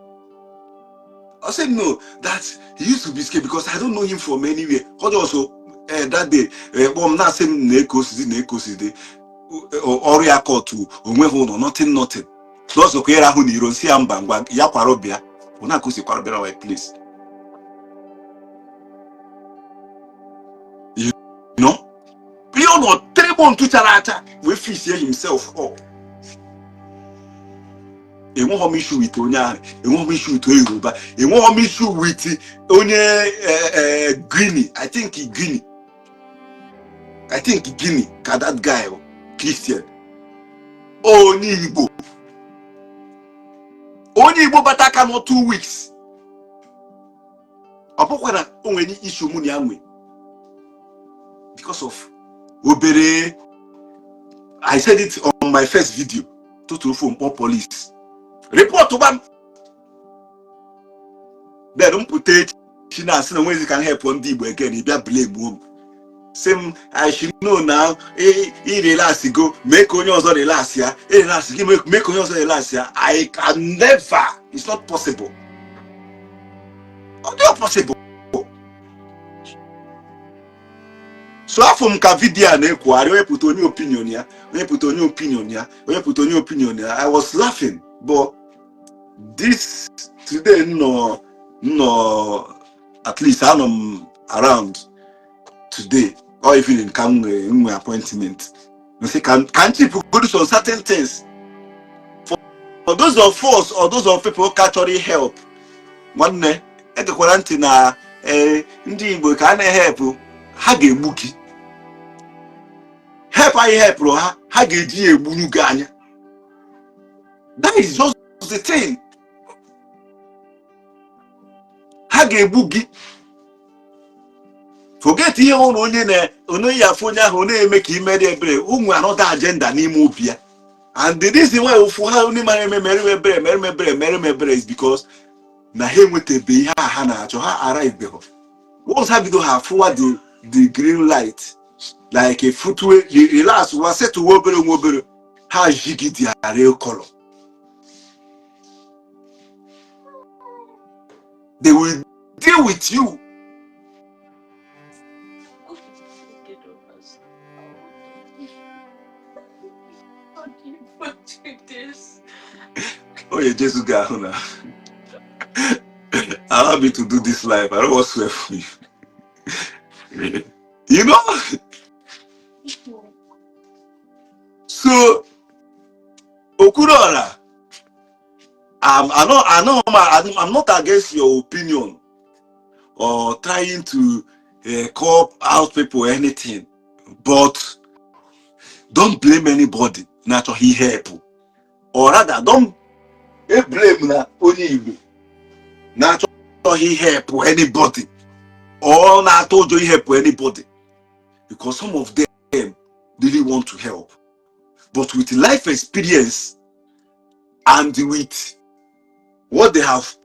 Speaker 1: I said no, that he used to be scared because I don't know him from anywhere. Ọ just that day kpọọ m na-asị m na eko osisi na eko osisi ọrụ ya kọtụ onweghị ụlọ, nothing, nothing. N'ọzọkwa ịrahụ n'iro nsị ya mba, ngwa ya kwara bịa ọ na-akụ si kwara bịara my place. You know? Ihe ọ nọ 3 months chara acha wee fix himself up. Enweghị m issue with onye ahụ, enweghị m issue with onye Yoruba, enweghị m issue with onye Guinea. I think Guinea, I think Guinea ka that guy bụ Christian. Onye Igbo, onye Igbo bata aka nọ 2 weeks, ọ bụkwa na o nwere issue mụ na ya nwe because of obere. I said it on my first video, tụtụrụ phone kpọọ police report gba m. Then m pụta echi na asị na onwezi ka m help ndị Igbo again. Ị bịa blame m, sị m I should know now. Ị relax go mee ka onye ọzọ relax ya. Ị relax gị mee ka onye ọzọ relax ya. I can never. It's not possible. Ọ dịghị possible. So afọ m ka video a na-ekwugharị, onye pụta onye opinion ya, onye pụta onye opinion ya, onye pụta onye opinion ya, I was laughing. But this today nọ nọ, at least anọ m around today or evening ka m nwee nwe appointment, nsị ka m chip go some certain things for those of us or those of people ka chọrọ help. Nwanne, egekwara ntị na ee, ndị Igbo ka a na-ehepụ, ha ga-egbu gị. Help anyị helpụrụ ha, ha ga-eji ya egburu gị anya. That is just the thing. Ha ga-egbu gị. Forget ihe ụlọ onye na onye ya afụ onye ahụ na-eme ka ime dị ebere. Ụmụ another agenda n'ime obi ya. And the reason why ofu ha onye mara eme mere m ebere, mere m ebere, mere m ebere is because na ha enwetabe ihe a ha na-achọ. Ha arrive. Once ha bido ha afụwa the green light, like a footway, relax wa settle obere nwa obere, ha jigi their real color. They will deal with you.
Speaker 4: Get us. How do you put to this?
Speaker 1: Oh yeah, Jesu ga-ahụ na allow me to do this life. I don't want to swear for you. So Okwuluora, I know I'm not against your opinion or trying to call out people or anything, but don't blame anybody na-achọghị help, or rather don't blame na onye Igbo na-achọghị help anybody or na-atụ ụjọ help anybody, because some of them really want to help, but with life experience and with what they have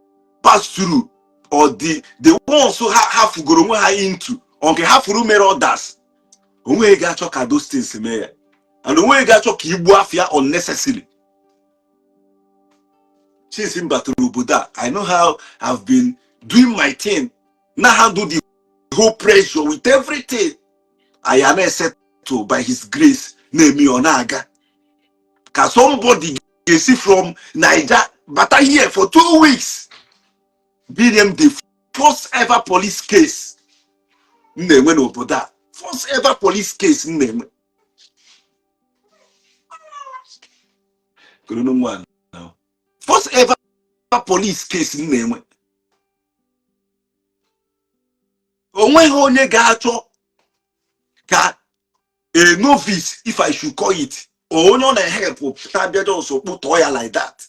Speaker 1: passed through, or the ones who ha fugoro onwe ha into Nke ha furu mere others, onweghị ga-achọ ka those things mee ya, and onweghị ga-achọ ka igbu afịa unnecessarily. Since m batara obodo a, I know how I've been doing my thing na handle the whole pressure with everything. I am settle by his grace na-eme ọ na-aga. Ka somebody ga-esi from Naija bata here for 2 weeks, binye m the first ever police case m na-enwe n'obodo a, first ever police case m na-enwe. Koronu nwa now. First ever police case m na-enwe. Onweghị onye ga-achọ ka a novice, if I should call it, onye ọ na-help pụta bịa just kpụtọọ ya like that.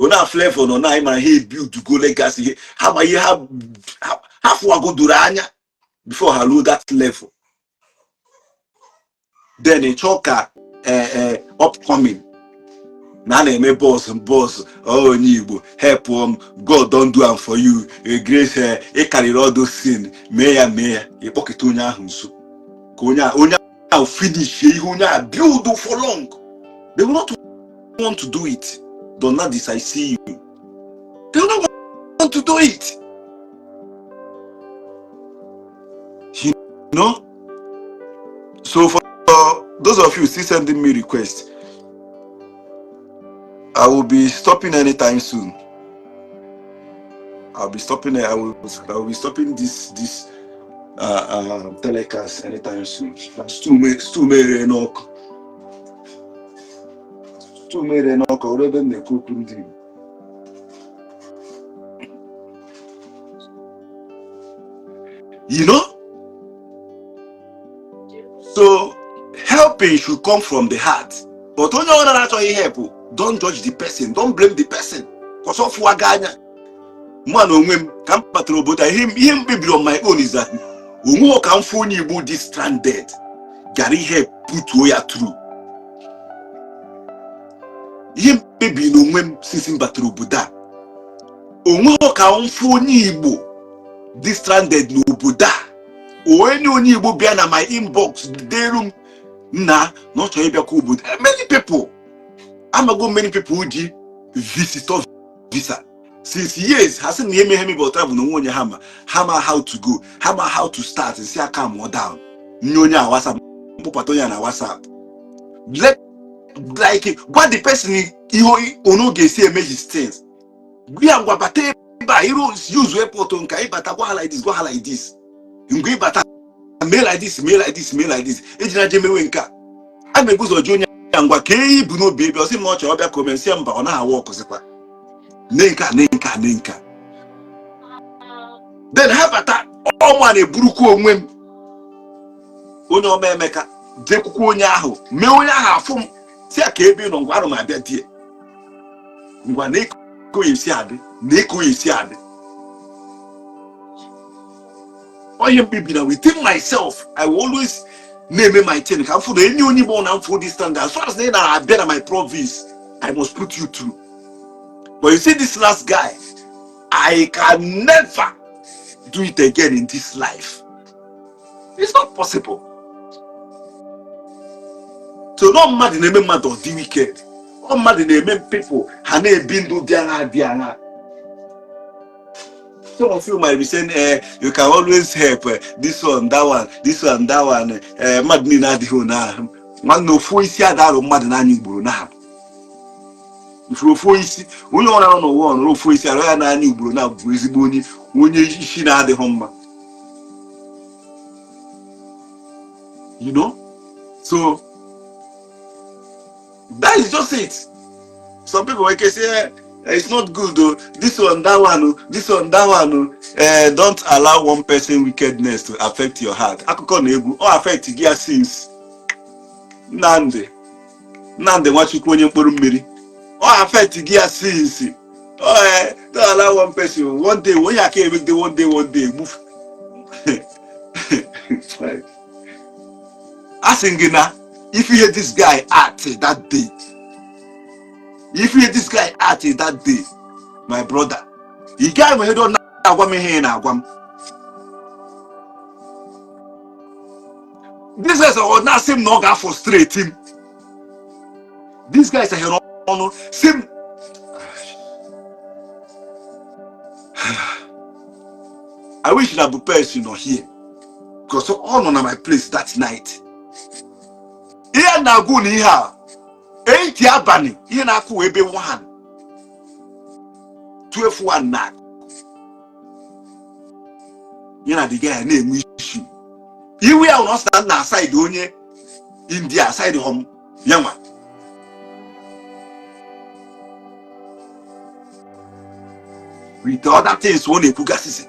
Speaker 1: Onye a Flavour nọ na ịmara ha ebuild go legacy ihe ha ma ihe ha ha fụwagodoro anya before ha ruo that level. Then ị chọọ ka upcoming na a na-eme boss boss onye Igbo help m, God don do am for you, grace, ị karịrị all those sin, mee ya mee ya, ịkpọkịta onye ahụ nso ka onye ahụ finish ihe onye a build for long. They will not want to do it. Donadis, I see you. They will not want to do it. You know? So for those of you still sending me requests, I will be stopping anytime soon. I'll be stopping. I will be stopping this telecast anytime soon. Stew mere n'ọkụ. Stew mere n'ọkụ. Ọrụ ebe m na-ekwu okwu ndị Igbo. You know? So helping should come from the heart. But onye ọ na-achọghị help, don't judge the person, don't blame the person. Cause ọ fụwaga anya. Mụ na onwe m ka m batara obodo a, ihe m kpebiri on my own is that onwe ka m fụ onye Igbo dị stranded gara ihe putuo ya through. Ihe m kpebiri n'onwe m since m batara obodo a, onwe ka m fụ onye Igbo dị stranded n'obodo a, onye Igbo bịa na my inbox deru m nna na ọ chọrọ ịbịakwa obodo. Many people, amago many people ji visitor visa since years, ha sị na ihe meghe mebe travel na onwe onye ha ma ha ma how to go, ha ma how to start, si aka mụọ down nye onye a WhatsApp, mkpụpụta onye a na WhatsApp, let like gwa the person ihe onu ga-esi eme his things, gwa ngwa bata ebe a iru use airport nka ịbata, gwa ha like this, gwa ha like this, mgbe ịbata mee like this, mee like this, mee like this, ejina je mewe nke a. A na ebu ụzọ jụ onye ya ngwa ka eyi bụ n'obi ebe ọ sị m na ọ chọrọ ọbịa ka o mee, nsị ya mba, ọ naghị awa ọkụzikwa ne nke a ne nke a ne nke a. Then ha bata ọnwa na-eburukwa onwe m onye ọma Emeka jekwukwa onye ahụ mee onye ahụ afụ m si ya ka ebe ị nọ ngwa arụ m abịa die ngwa na eko ya esi adị na eko ya esi adị. Onye mkpebi na within myself, I will always na-eme my thing ka m fụ na enyi onye Igbo na mfụ this standard, as far as na ị na-abịa na my province, I must put you through. But you see this last guy, I can never do it again in this life. It's not possible. So no mmadụ na-eme mmadụ ọ dị wicked, ọ mmadụ na-eme people ha na-ebi ndụ dị agha dị agha. Some of you might be saying, you can always help this one, that one, this one, that one. Mmadụ niile adịghị one ahụ. Nwanne ofu isi adarụ mmadụ n'anya ugboro na ifuru ofu isi onye ọra nọ n'ụwa ọnụrụ ofu isi arụ ya n'anya ugboro na bụ ezigbo onye onye isi na-adịghị mma. You know? So that is just it. Some people will say, it's not good though. This one, that one, oh, this one, that one. Oh. Don't allow one person wickedness to affect your heart. Akụkọ na egwu, ọ affect gị ya since Nnamdi Nnamdi Nwachukwu onye mkpụrụ mmiri. Ọ affect gị ya since. Oh, don't allow one person. One day, onye aka emegide one day, one day, move. A sị gị na if you hear this guy act that day, if you hear this guy act that day, my brother, ị gaghị enwe hedo na-agwa m ihe ị na-agwa m. This guy ọ na-asị m na ọ ga-afrustrate m. This guy saghere ọnụ sị m, I wish na Bupes nọ here because ọ nọ na my place that night. Ihe na-agwụ na ihe a 8 abalị, ihe na-akụ ebe 1 12 1 na ya na the guy na-enwe issue. Iwe ya na ọ sị na nna aside onye India aside hom ya nwa. With other things ọ na-ekwugasịsị.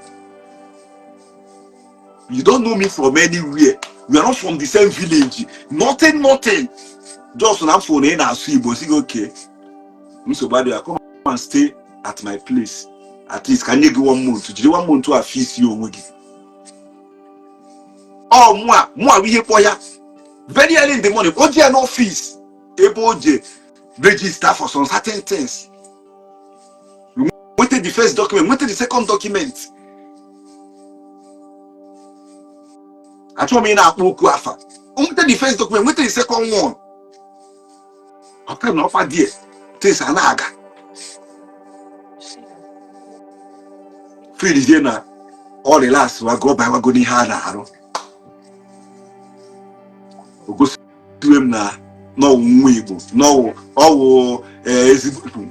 Speaker 1: You don't know me from anywhere. We are not from the same village. Nothing, nothing. Just na m fụ na ị na-asụ Igbo, sị gị okay. Nsogbu adịghị, come and stay at my place. At least ka nye gị one month. Jiri one month a fix onwe gị. Ọ mụa bụ ihe kpọ ya. Very early in the morning, o jee n'office ebe o je register for some certain things. Nweta the first document, nweta the second document. Achọghị m ị na-akpọ okwu afa. Nweta the first document, nweta the second one. Ọka na ọfa die, things a na-aga. Filizie na ọ relax wago ọba wago n'ihe a na-arụ. O gosiwe m na n'ọwụ nwa Igbo, n'ọwụ ọwụ ezigbo.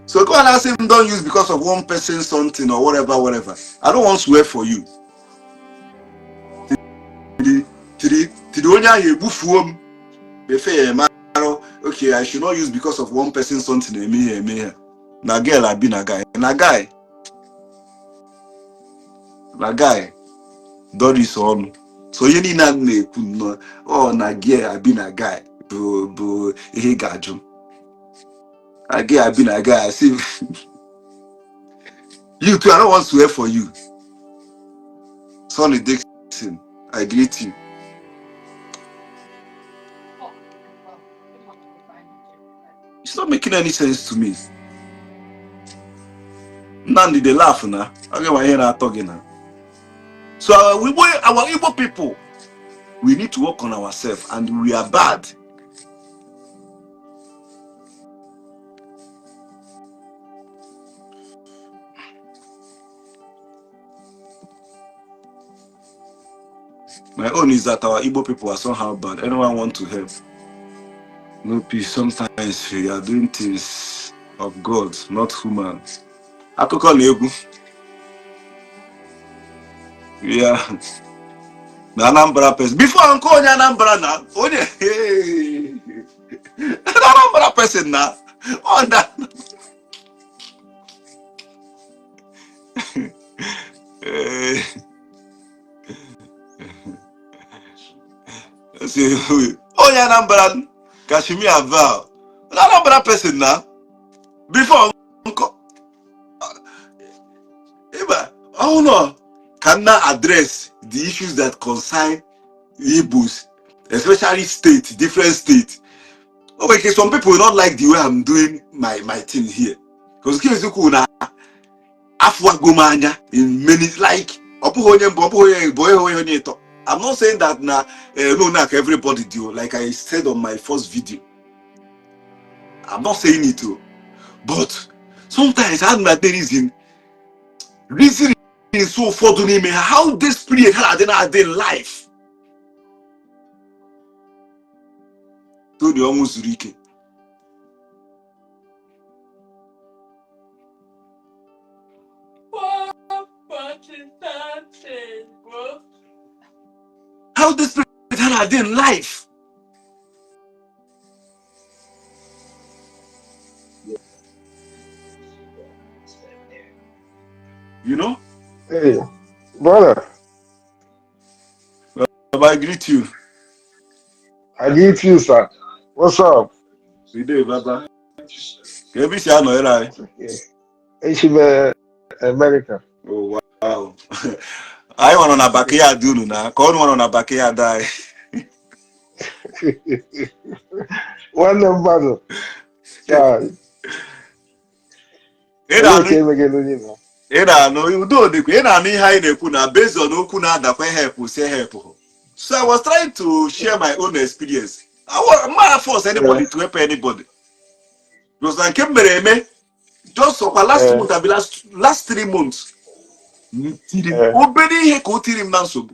Speaker 1: So go and ask him, don't use because of one person something or whatever, whatever. I don't want to swear for you. Tiri onye ahụ egbufuo m efe ya eme arụ. Okay, I should not use because of one person something eme ihe eme ihe. Na girl abi na guy. Na guy. Na guy. Doris ọnụ. So ihe niile a na-ekwu nnọọ ọ na girl abi na guy bụ ihe ị ga-ajụ. Na girl abi na guy. I say you too, I don't want to swear for you. Sonny Dixon, I greet you. It's not making any sense to me. Nnamdi dey laugh na. Ọ ga ihe na-atọ gị na. So our Igbo people, we need to work on ourselves, and we are bad. My own is that our Igbo people are somehow bad. Anyone want to help? No peace. Sometimes we are doing things of God, not human. Akụkọ na egwu. Yeah. Na Anambra person. Before nke onye Anambra na onye Anambra person na ọ na onye Anambra Kashmir Val. Na Anambra person na before nkọ ịba ọhụrụ ka na address the issues that concern Igbos, especially state, different state. Okay, some people will not like the way I'm doing my thing here. Because eziokwu na afụwago m anya in many, like ọ bụghị onye mbụ, ọ bụghị onye bụ onye onye ịtọ. I'm not saying that na no na ka everybody do, like I said on my first video. I'm not saying it o. But sometimes I na reason so ụfọdụ n'ime ha, how desperate ha na-adị na-adị in life. Tony ọnwụ zuru ike.
Speaker 4: What is that, bro?
Speaker 1: How desperate ha na-adị in life. You know?
Speaker 5: Hey, brother.
Speaker 1: Baba, I greet you.
Speaker 5: I greet you, sir. What's up?
Speaker 1: Good day, Baba. Ka ebe isi anọnyere anyị?
Speaker 5: Echi m America.
Speaker 1: Oh, wow. Anyị nọ na backyard unu na ka ọ nọ na backyard anyị.
Speaker 5: Nwanne mmadụ. Ya,
Speaker 1: Ị
Speaker 5: olee
Speaker 1: na-anụ
Speaker 5: ka emegelu onye na?
Speaker 1: Ị na-anụ udo dịkwa, ị na-anụ ihe anyị na-ekwu na based on okwu na-adakwa help si help. So I was trying to share my own experience. I was not force anybody to help anybody. Because na nke m mere eme just ọkwa last month abi last 3 months m tiri m obere ihe ka o tiri m na nsogbu.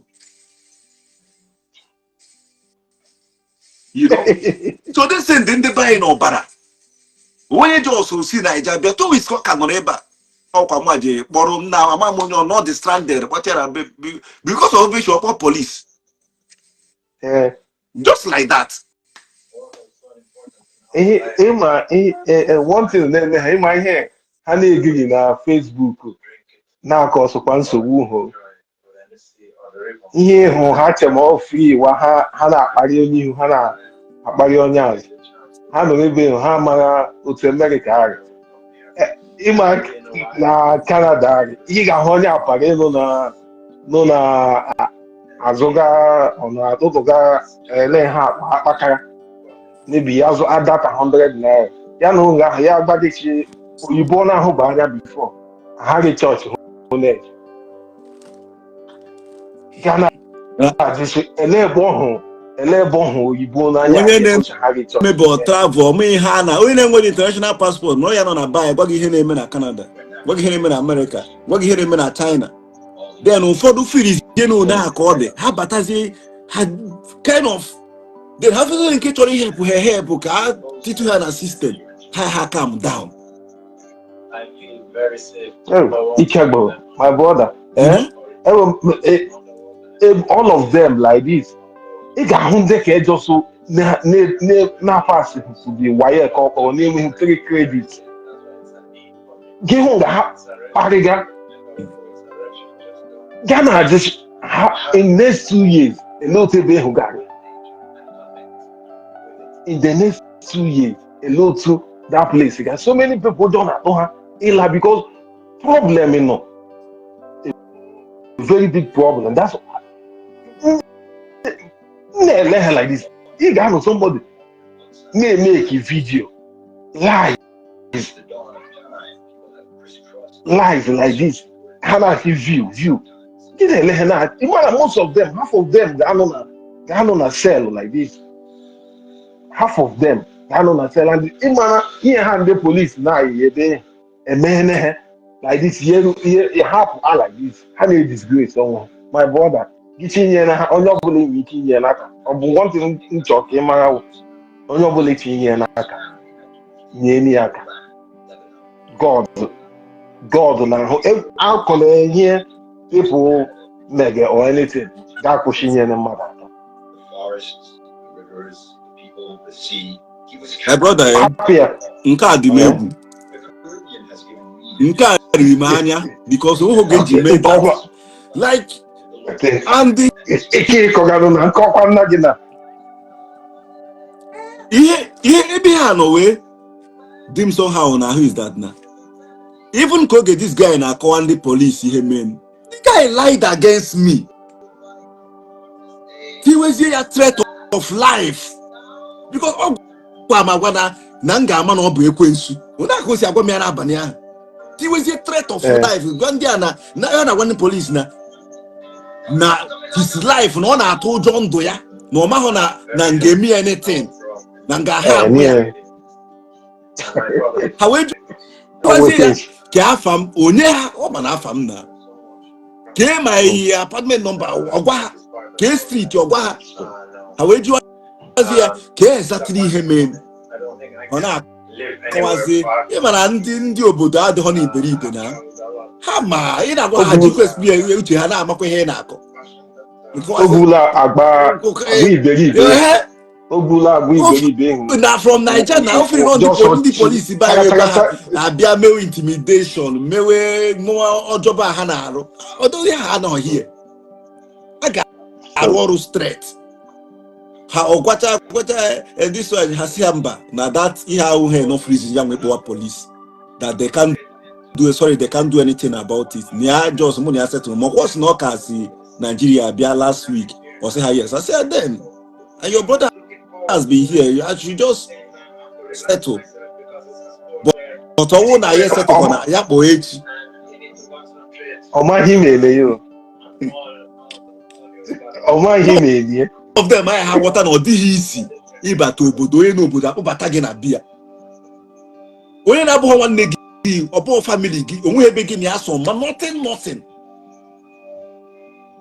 Speaker 1: So this thing dị ndị be anyị n'ọbara. Onye ji ọsọ si Naija bịa 2 weeks ka ọ ka nọrọ ebe a, ọkwa mma ji kpọrọ m na ama m onye ọ nọ dị stranded, kpọchara because of obesi ọkpọ police just like that.
Speaker 5: Ihe ịma ihe one thing na-eme ha, ịma ihe ha na-egiri na Facebook na-akọ ọsọkwa nsogbu hụ ihe ịhụ ha che ma ọ free wa ha, ha na-akparị onye ihu, ha na-akparị onye azụ, ha nọ ebe ịhụ ha mara otu Amerịka arị. Ịma na Canada arị, ị ga-ahụ onye akpara ịnụ na nọ na azụga ọ na-atụtụga ele ha akpa akpakara mebi ya azụ adata 100 naira ya na ụlọ ahụ ya gbadichi oyibo ọ na-ahụba anya before ha gị chọọchị hụ na-eje ga na-ajụsị ele ebe ọ hụ, ele ebe ọ hụ oyibo n'anya.
Speaker 1: Onye
Speaker 5: ịhụcha ha gị chọọchị.
Speaker 1: Mebe ọ travel ọma ihe a na onye na-enweghị international passport na ọ ya nọ na be gwa gị ihe na-eme na Canada, gwa gị ihe na-eme na America, gwa gị ihe na-eme na China. Then ụfọdụ firizie na one a ka ọ dị ha batazie ha kind of, then ha fụziri nke chọrọ ihepụ ha ehepụ ka a titu ha na system ha, ha calm down.
Speaker 5: Oh, Ikegbo, my brother, eh? Eh, eh, all of them like this. Ị ga-ahụ ndị ka ejoso na-apasị the WAEC ka ọ kpọrọ na-enweghị 3 credits. Gị hụ nga ha kparịga ga na-ajụ ha in next 2 years ele otu ebe ịhụ gara, in the next 2 years ele otu that place ga. So many people don atụ ha ịla because problem nọ, a very big problem. That's m na-ele ha like this. Ị ga-anụ somebody na-emeki video lies lies like this, ha na-asị view view. Gị na-ele ha na ị mara most of them, half of them ga-anọ na cell like this, half of them ga-anọ na cell, and ị mara ihe ha ndị police na-ayị ebe emeghene ha like this, ihe ihe hapụ ha like this, ha na-edisgrace ọnwụ. My brother, gị tinye na ha onye ọbụla enwe ike inye n'aka. Ọ bụ one thing m chọrọ ka ị mara wụ, onye ọbụla itinye n'aka, nye ya aka. God, God na-ahụ akọla ihe people mege or anything ga-akwụsị inyere mmadụ aka.
Speaker 1: My brother, eh,
Speaker 5: Hapụ ya.
Speaker 1: Nke a dị m egwu, nke a riri m anya because onwe oge ji mee that like and the
Speaker 5: Ike ịkọganụ na nke ọkwa nna gị na
Speaker 1: ihe ihe ebe ha nọ wee dị m somehow na ahụ is that na even ka oge this guy na-akọwa ndị police ihe mee m, the guy lied against me, tiwezie ya threat of life because ọ gwa m agwa na m ga-ama na ọ bụ ekwensu. Onye aka o si agwa m ya n'abalị ahụ tiwezie threat of life, gwa ndị a na ya na-agwa ndị police na his life, na ọ na-atụ ụjọ ndụ ya, na ọ mahụ na m ga-eme ya anything, na m ga-ahụ agwụ ya. Ha wee jụwazie ya ka afa m onye ha ọ ma na afa m na kee ma iyi apartment number ọgwa ha, kee street ọgwa ha. Ha wee jụwazie ya ka exactly ihe mee, ọ na-akọwazi. Ịma na ndị obodo adịghọ n'iberibe na ha ma ị na-agwa ha jikwa experience uche ha na-amakwa ihe ị na-akọ.
Speaker 5: O gbula agba agba iberibe.
Speaker 1: Ehe.
Speaker 5: O gbula agba iberibe ịhụ.
Speaker 1: Na from Naija na ofere nọ ndị polisi be anyị ebe ha na-abịa mewe intimidation, mewe mụọ ọjọba ha na-arụ ọdọghị ha anọghị here. A ga-arụ ọrụ straight ha ọgwacha gwacha this one, ha si ha mba na that ihe ahụ ha enough reason ya nwekpọwa police that they can do, sorry, they can't do anything about it, na ya just mụ na ya settle. Ma ọkwa sị na ọ ka si Nigeria bịa last week. Ọ sị ha yes. I say then, and your brother has been here, you should just settle. But ọnwụ na ya settle na ya kpọọ echi.
Speaker 5: Ọ maghị ma ele ya o. Ọ ma ihe na-erie.
Speaker 1: Of them anyị ha ghọta na ọ dịghị isi ịbata obodo, onye n'obodo akpọbata gị na bia, onye na-abụghị nwanne gị, ọ bụghị family gị, onweghị ebe gị na ya so ma nothing, nothing.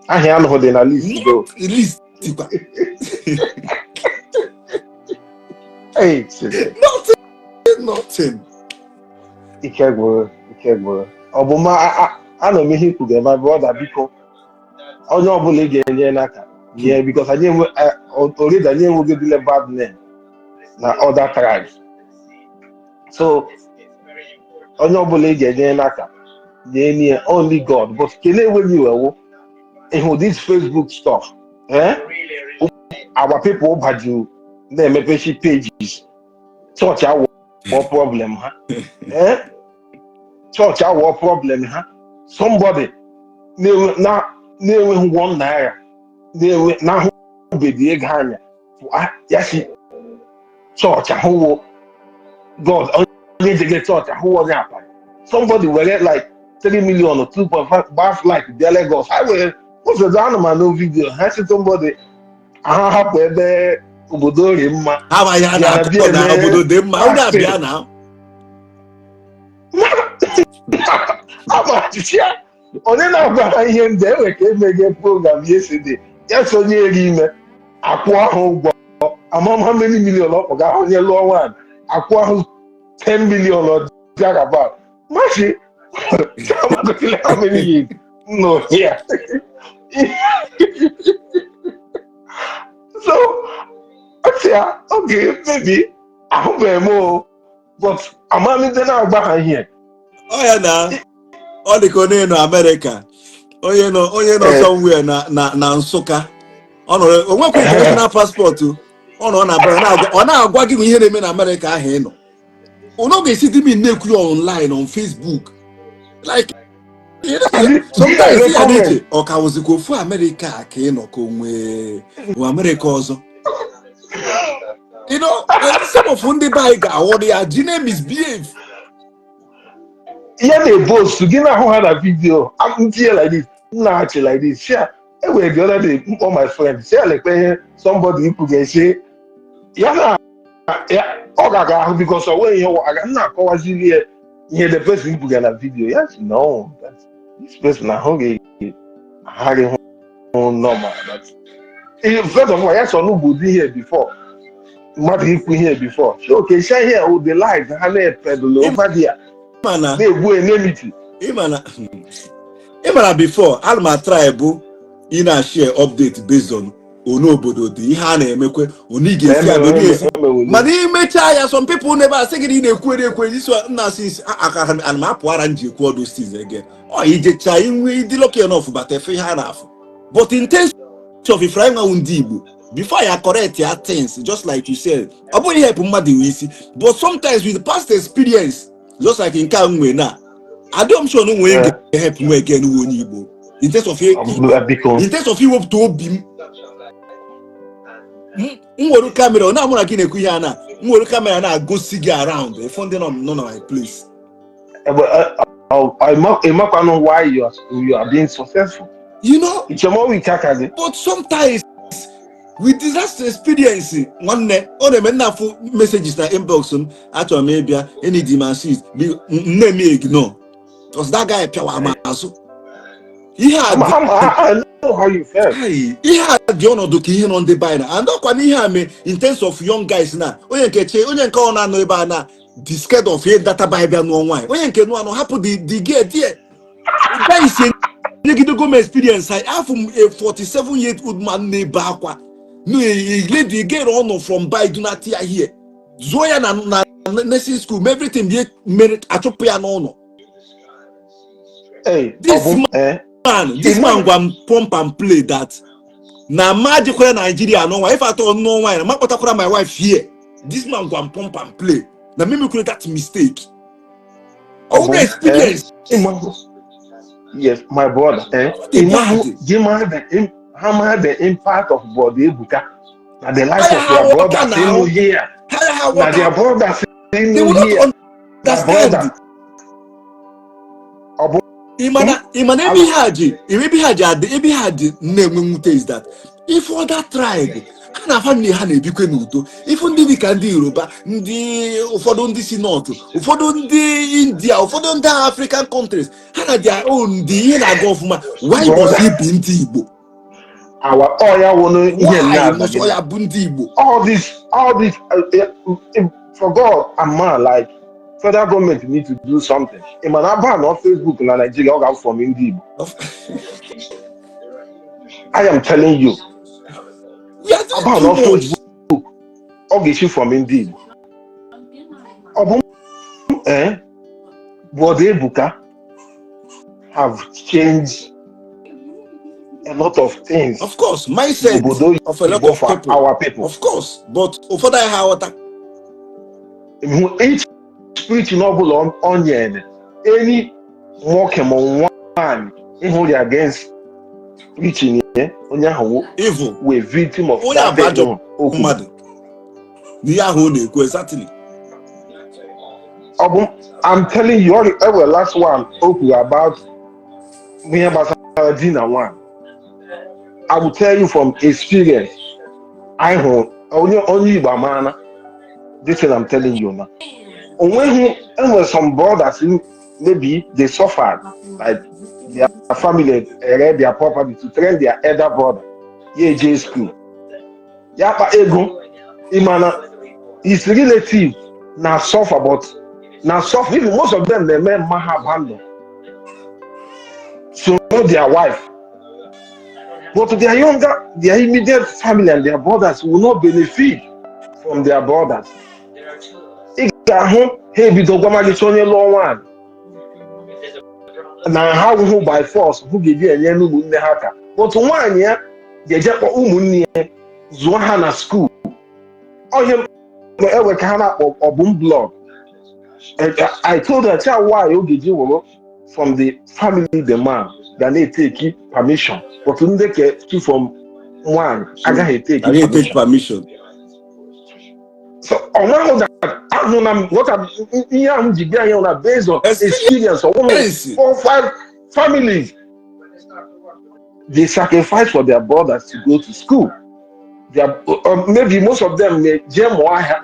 Speaker 5: Ahịa anụghị dị na list go.
Speaker 1: Not list kwa.
Speaker 5: Hey, Chineke.
Speaker 1: Nothing, nothing.
Speaker 5: Ike gwụrụ, ike gwụrụ. Ọ bụ ma anọ m ihe ikwuge, my brother, biko, onye ọbụla ị ga-enye n'aka nye, because anyị enwe already, anyị enwegodile bad name na other tribes, so onye ọbụla ị ga-enye n'aka nye nye, only God. But kele enweghị iwewo ịhụ this Facebook stuff, eh? Our people baju na-emepechi pages, chọọchị awọ problem ha, eh? Chọọchị awọ problem ha. Somebody na-enweghị ₦1 na-enwe na-ahụbeghị ego anya ya si chọọchị ahụwo God, onye jege chọọchị ahụwo onye akpa. Somebody were like 3 million or 2.5 gbaa flight bịa Lagos. Ha were ụzọdụ anụmanụ video ha si somebody ha hapụ ebe obodo ori mma.
Speaker 1: Ha ma ya
Speaker 5: bịara
Speaker 1: na-akọ
Speaker 5: bịa
Speaker 1: na
Speaker 5: eme
Speaker 1: obodo dị mma, onye abịa na
Speaker 5: Ama achịcha onye na-agwa ha ihe ndị enwe ka emeghe program yesterday, ya so onye eri ime akwụ ahụ ụgwọ amam how many million ọ kpọga onye lụọ nwaanyị, akwụ ahụ 10 million or thereabout. Machi how many years no here, so ọ sị ya oge maybe ahụbeghị m o, but amamide na-agba ha ihe.
Speaker 1: Ọ ya na ọ dị ka onye nọ Amerịka, onye nọ somewhere na Nsụka, ọ nọrọ onwekwa international passport o. Ọ nọ na Amerịka ọ na-agwa gị ihe na-eme na Amerịka ahụ ị nọ, ọ ga-esi dị m na-ekwu ya online on Facebook like sometimes ya na-eche ọ ka wụzikwa ofu Amerịka a ka ị nọ ka o nwee Amerịka ọzọ. And some of ndị be anyị ga-aghọrọ ya ji na-misbehave.
Speaker 5: Ya na-ebostu gị na-ahụ ha na video ntinye like this, m na-achị like this. Share enwere the other day mkpọ my friend, share lekwe ihe somebody ikwu ga-esi ya na ya ọ ga-aga ahụ because ọ nweghị ihe aga m na-akọwazili ya ihe the person kwuga na video. Ya si no, that this person ahụghị aghaghị hụ normal, that first of all ya sọ n'ugbo dị ihe before mmadụ ikwu ihe before so okay, share ihe with the lies ha na-epedụlụ over there
Speaker 1: mana
Speaker 5: na-egbu enmity.
Speaker 1: Ịmana before ana m atry bụ ị na-share update based on onu obodo dị, ihe a na-emekwe, onu ị ga-esi abịa, onu esi mana imechaa ya, some people n'ebe a sị gị na ị na-ekwu ekwe isi nna asị isi aka ana m apụ ara m ji ekwu ọdụ things again. Ọ ijecha inwe ịdị lucky enough bata efe ihe a na-afụ, but in terms of if anyị nwanwu ndị Igbo before ya correct ya things, just like you said, ọ bụghị help mmadụ iwe isi, but sometimes with past experience, just like nke a m nwee na adịghị m sure na onwe ga-help nwe again nwe onye Igbo in terms of
Speaker 5: Biko.
Speaker 1: in terms of iwepụta obi m m were camera ọ na-amụ na gị na-ekwu ihe a na m were camera na-agosi gị around ịfụ ndị nọ na my place.
Speaker 5: Ịmakwanụ why you are being successful. Ichemowi ike aka gị.
Speaker 1: But sometimes with disaster experience, nwanne, ọ na-eme nna afụ messages na inbox m, achọrọ m ịbịa enidi m assist, nne m ignore because that guy pịawa m azụ ihe a dị.
Speaker 5: I know how you felt.
Speaker 1: Ai, ihe a dị ọnọdụ ka ihe nọ ndị be anyị na and ọkwa na ihe a mee in terms of young guys na onye nke che onye nke ọ na-anọ ebe a na the scared of ihe data by bịa nụọ nwaanyị, onye nke nụọ anụ hapụ the girl there. Guys, nyegidego m experience. I afụ m a 47 year old man na-ebe akwa no a lady girl ọ nọ from by dunati ya here zụọ ya na nursing school, ma everything bie mere achụpụ ya n'ụlọ.
Speaker 5: Hey,
Speaker 1: This
Speaker 5: ọ bụ
Speaker 1: man, this man gwa m pump and play that na ma jekwara Nigeria n'ọnwa if atọ nụọ nwaanyị na ma kpọtakwara my wife here. This man gwa m pump and play na me mekwere that mistake.
Speaker 5: Ọ
Speaker 1: ọ
Speaker 5: bụ
Speaker 1: bụ experience.
Speaker 5: Yes, my brother,
Speaker 1: Ọ dị
Speaker 5: ịmahụ
Speaker 1: bad.
Speaker 5: gị mara ha mara the impact of Brother Ebuka na the life
Speaker 1: Ha
Speaker 5: of their
Speaker 1: ghọta
Speaker 5: brothers
Speaker 1: na
Speaker 5: ịnụ here
Speaker 1: ha
Speaker 5: na their
Speaker 1: ghọta
Speaker 5: brothers
Speaker 1: they
Speaker 5: ịnụ
Speaker 1: will not
Speaker 5: here na
Speaker 1: understand.
Speaker 5: brother ọ bụ
Speaker 1: Ịmana ebe ihe a ji ebe ihe a ji adị ebe ihe a dị na-enwe mwute is that Ife other tribe ha na family ha na-ebikwe n'udo. Ifu ndị dịka ndị Yoruba, ndị ụfọdụ, ndị si North, ụfọdụ ndị India, ụfọdụ ndị African countries, ha na their own dị ihe na-aga ọfụma. Why must
Speaker 5: Brother,
Speaker 1: it be ndị Igbo?
Speaker 5: Our oya wụnụ ihe
Speaker 1: Why
Speaker 5: na-aza
Speaker 1: must
Speaker 5: gị.
Speaker 1: ọ ya bụ ndị Igbo?
Speaker 5: All this, for God and man, like, federal government need to do something. Ị ma na ban on Facebook na Nigeria, ọ ga from ndị Igbo. I am telling you.
Speaker 1: We are doing
Speaker 5: Ban
Speaker 1: too
Speaker 5: on
Speaker 1: much.
Speaker 5: Facebook, ọ ga-esi from ndị Igbo. Ọ bụ Brother Ebuka have changed a lot of things
Speaker 1: Of course, mindset
Speaker 5: n'obodo
Speaker 1: of a lot
Speaker 5: Igbo
Speaker 1: of
Speaker 5: for
Speaker 1: people.
Speaker 5: Our people.
Speaker 1: Of course, but ụfọdụ anyị ha aghọta.
Speaker 5: Hụ each preaching ọbụla ọ nyere any nwoke ma nwaanyị ịhụ ya against preaching ya, onye ahụ
Speaker 1: Evil.
Speaker 5: Wee victim of
Speaker 1: Onye a
Speaker 5: that
Speaker 1: bụ ajọ
Speaker 5: thing o kwuru.
Speaker 1: mmadụ n'ihe ahụ ọ na-ekwu, exactly.
Speaker 5: Ọ bụ, I'm telling you, ọ ewe last one o kwuru about ihe gbasara di na nwaanyị. I will tell you from experience. Anyị hụrụ onye Igbo amaana this thing I'm telling you now. Onweghị, enwere some brothers who maybe they suffered, like their family ere their property to train their elder brother, ya eje school, ya kpa ego. Ịmana his relative na suffer, but na suffer. Even most of them na-eme mma ha abandon so know their wife, but their younger, their immediate family and their brothers will not benefit from their brothers. Ị ga-ahụ ha ebido gwamagịcha onye lụọ nwaanyị na ha hụ by force hụ ga-eji enye ụmụnne ha ka, but nwaanyị ya ga-eje kpọ ụmụnne ya zụọ ha na school. Onye ewe ka ha na-akpọ ọbụm blọg. I told her, tell why ọ ga-eji were from the family, the man ga na-eteki permission, but ndị ke from nwaanyị agaghị eteki
Speaker 1: Agaghị take
Speaker 5: permission.
Speaker 1: Permission.
Speaker 5: So ọ nweghị that ahụ na what ihe ahụ m ji bịa ihe na based on experience of one
Speaker 1: Experience.
Speaker 5: four five families. They sacrifice for their brothers to go to school. Maybe most of them may jee mụọ ahịa.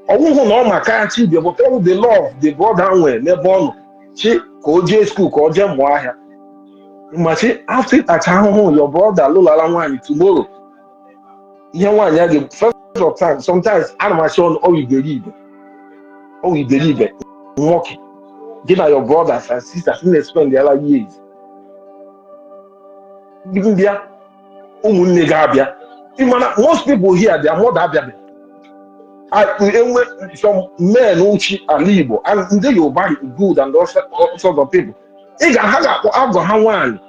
Speaker 5: Ọwụhụ na ọ maka ya chi bịa, but all the love the brother nwere n'ebe ọ nọ chi ka o jee school, ka o jee mụọ ahịa. Machi after ịtacha ahụhụ, your brother lụlara nwaanyị tomorrow, ihe nwaanyị a ga first of time, sometimes ana m asị ọnụ ọ iberibe, ọ iberibe nwoke gị na your brothers and sisters na-spend their years mbịa ụmụnne gị abịa. Mana most people here, their mother abịabe. Enwe some men uchi ala Igbo and ndị Yoruba good and all sort of people, ị ga ha ga-akpọ agọ ha nwaanyị,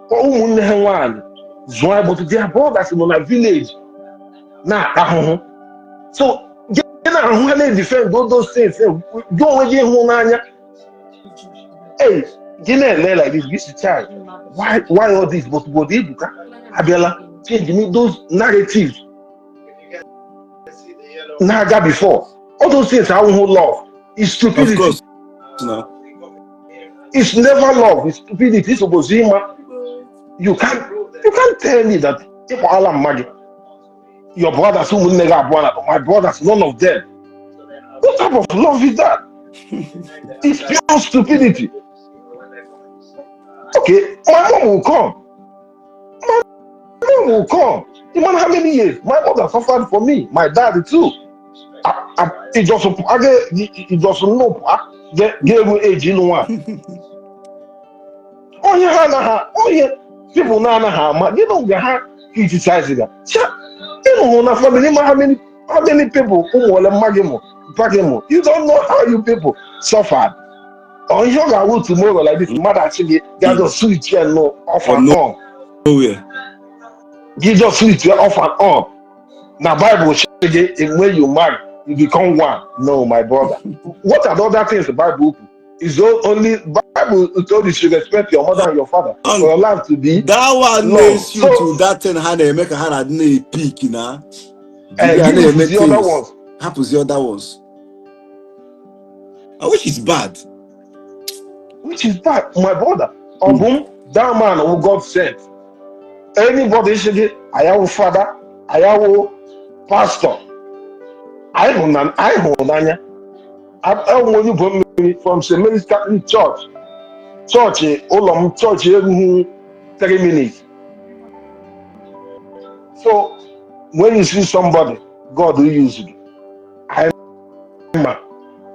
Speaker 5: kpọọ ụmụnne ha nwaanyị zụọ ya, but their brothers nọ na village na-ata ahụhụ. So gị na-ahụ ha na-edefend all those things, gị onwe gị hụ n'anya. Hey, gị na-ele like this, this child, why all this? But Ebuka abịala change me those narratives na-aga before. All those things ahụhụ love is
Speaker 1: Of
Speaker 5: stupidity.
Speaker 1: course now.
Speaker 5: It's never love, it's stupidity. It's supposed ịma you can't tell me that ịkpọala mma gị, your brothers, ụmụnne gị abụọ na my brothers, none of them. What type of love is that? It's pure stupidity. Okay, my mom will come, my mom will come. You know how many years my mother suffered for me, my dad too. It just it just no ga-eru eji ịlụ nwaanyị. Onye ha anaghị, onye people na-anaghị ama gịnị mgbe ha criticize ga cha ịnụhụ na family ma how many people, ụmụ ole mma gị mụ, mpa gị mụ. You don't know how you people suffered. Ọ ihe ọ ga-awụ tomorrow like this, mmadụ achị gị ga just switch ya no off
Speaker 1: From
Speaker 5: and on.
Speaker 1: nowhere.
Speaker 5: Gị just switch ya off and on. Na Bible sị gị when you marry, you become one. No, my brother, what are the other things the Bible kwuru? Is only Bible told you should respect your mother and your father for your life to be
Speaker 1: That one
Speaker 5: long.
Speaker 1: na-esi
Speaker 5: So
Speaker 1: to that thing ha na-eme ka ha na-adị na-epik na jiri ya
Speaker 5: gịnị
Speaker 1: na-eme
Speaker 5: the other
Speaker 1: things
Speaker 5: ones?
Speaker 1: Hapụzi other ones. Which is bad.
Speaker 5: Which is bad, my brother. Ọ bụ m, that man who God sent. Anybody sị gị ayawu fada, ayawu pastor, anyị hụrụ na anyị hụrụ n'anya. Enwe onye bụ mmiri from St. Mary's Catholic Church, chọọchị ụlọ m, chọọchị erughị 3 minutes. So when you see somebody God will use you, anyị ma.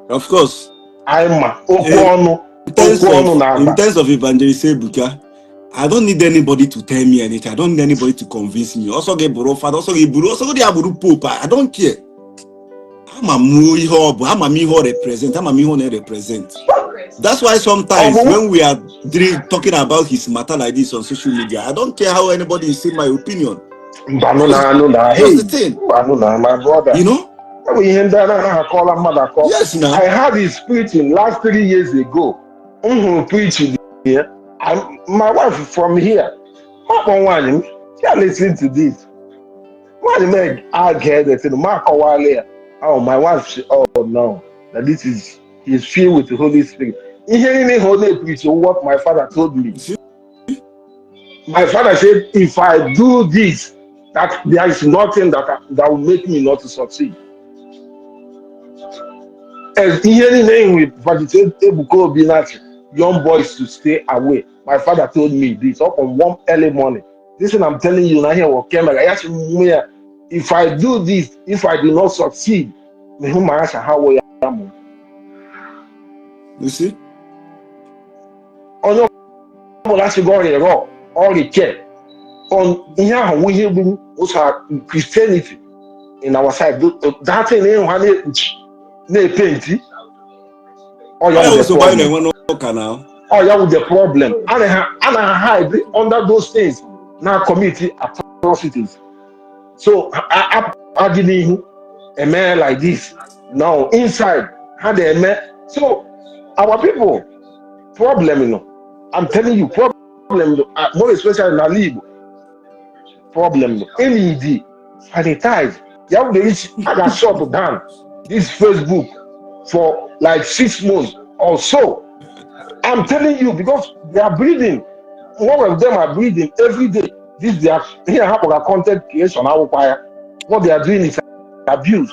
Speaker 1: Of course.
Speaker 5: Anyị ma okwu ọnụ.
Speaker 1: In terms
Speaker 5: Okwu ọnụ
Speaker 1: of
Speaker 5: na-aba.
Speaker 1: In terms of Evangelist Ebuka, I don't need anybody to tell me anything. I don't need anybody to convince me. Ọsọ gị bụrụ fada, ọsọ gị bụrụ, ọsọ gị abụrụ pope, I don't care. Ama m ihe ọ bụ, ama m ihe ọ represent, ama m ihe ọ na-represent. That's why sometimes when we are talking about his matter like this on social media, I don't care how anybody is saying my opinion.
Speaker 5: Mbanụ na anụ na
Speaker 1: That's
Speaker 5: hey.
Speaker 1: the thing.
Speaker 5: Mbanụ na my brother.
Speaker 1: You know?
Speaker 5: Ọ bụ ihe ndị a na-anaghị akọla mmadụ akọ.
Speaker 1: Yes, now.
Speaker 5: I had his preaching last 3 years ago. M hụrụ preaching here. My wife from here. Ọ kpọ nwaanyị m, ya listen to this. Nwaanyị m aga the thing, ma akọwala ya. Oh, my wife say, "Oh no, that this is he's filled with the Holy Spirit." Ihe niile ihe ọ na-preach, what my father told me.
Speaker 1: See?
Speaker 5: My father said, "If I do this, that there is nothing that will make me not to succeed." As ihe niile enwe Evangelist Ebuka Obi na-achị young boys to stay away. My father told me this up on one early morning. This thing I'm telling you now here was camera. Ya sị m ya, "If I do this, if I do not succeed, me hụ ma asha ha wụ ya mụ."
Speaker 1: You see?
Speaker 5: Onye ọbụla sị gị ọrịa rọ ọrịa ke on ihe ahụ wụ ihe gburu ụzọ Christianity in our side. That thing ịhụ ha na-ekpuchi na-epenti ọ ya
Speaker 1: Ọ
Speaker 5: wụ the
Speaker 1: nsogbu anyị
Speaker 5: problem.
Speaker 1: na-enwe n'ụka now.
Speaker 5: Oh, ya wụ the problem. A na hide under those things na commit atrocities. So adị n'ihu eme like this now, inside ha na-eme. So our people problem, I'm telling you, problem, more especially n'ala Igbo, problem no need sanitize ya bụ the a ga shut down this Facebook for like 6 months or so. I'm telling you, because they are breeding. One of them are breeding every day. This they are here hapụ content creation awụkwa ya. What they are doing is abuse.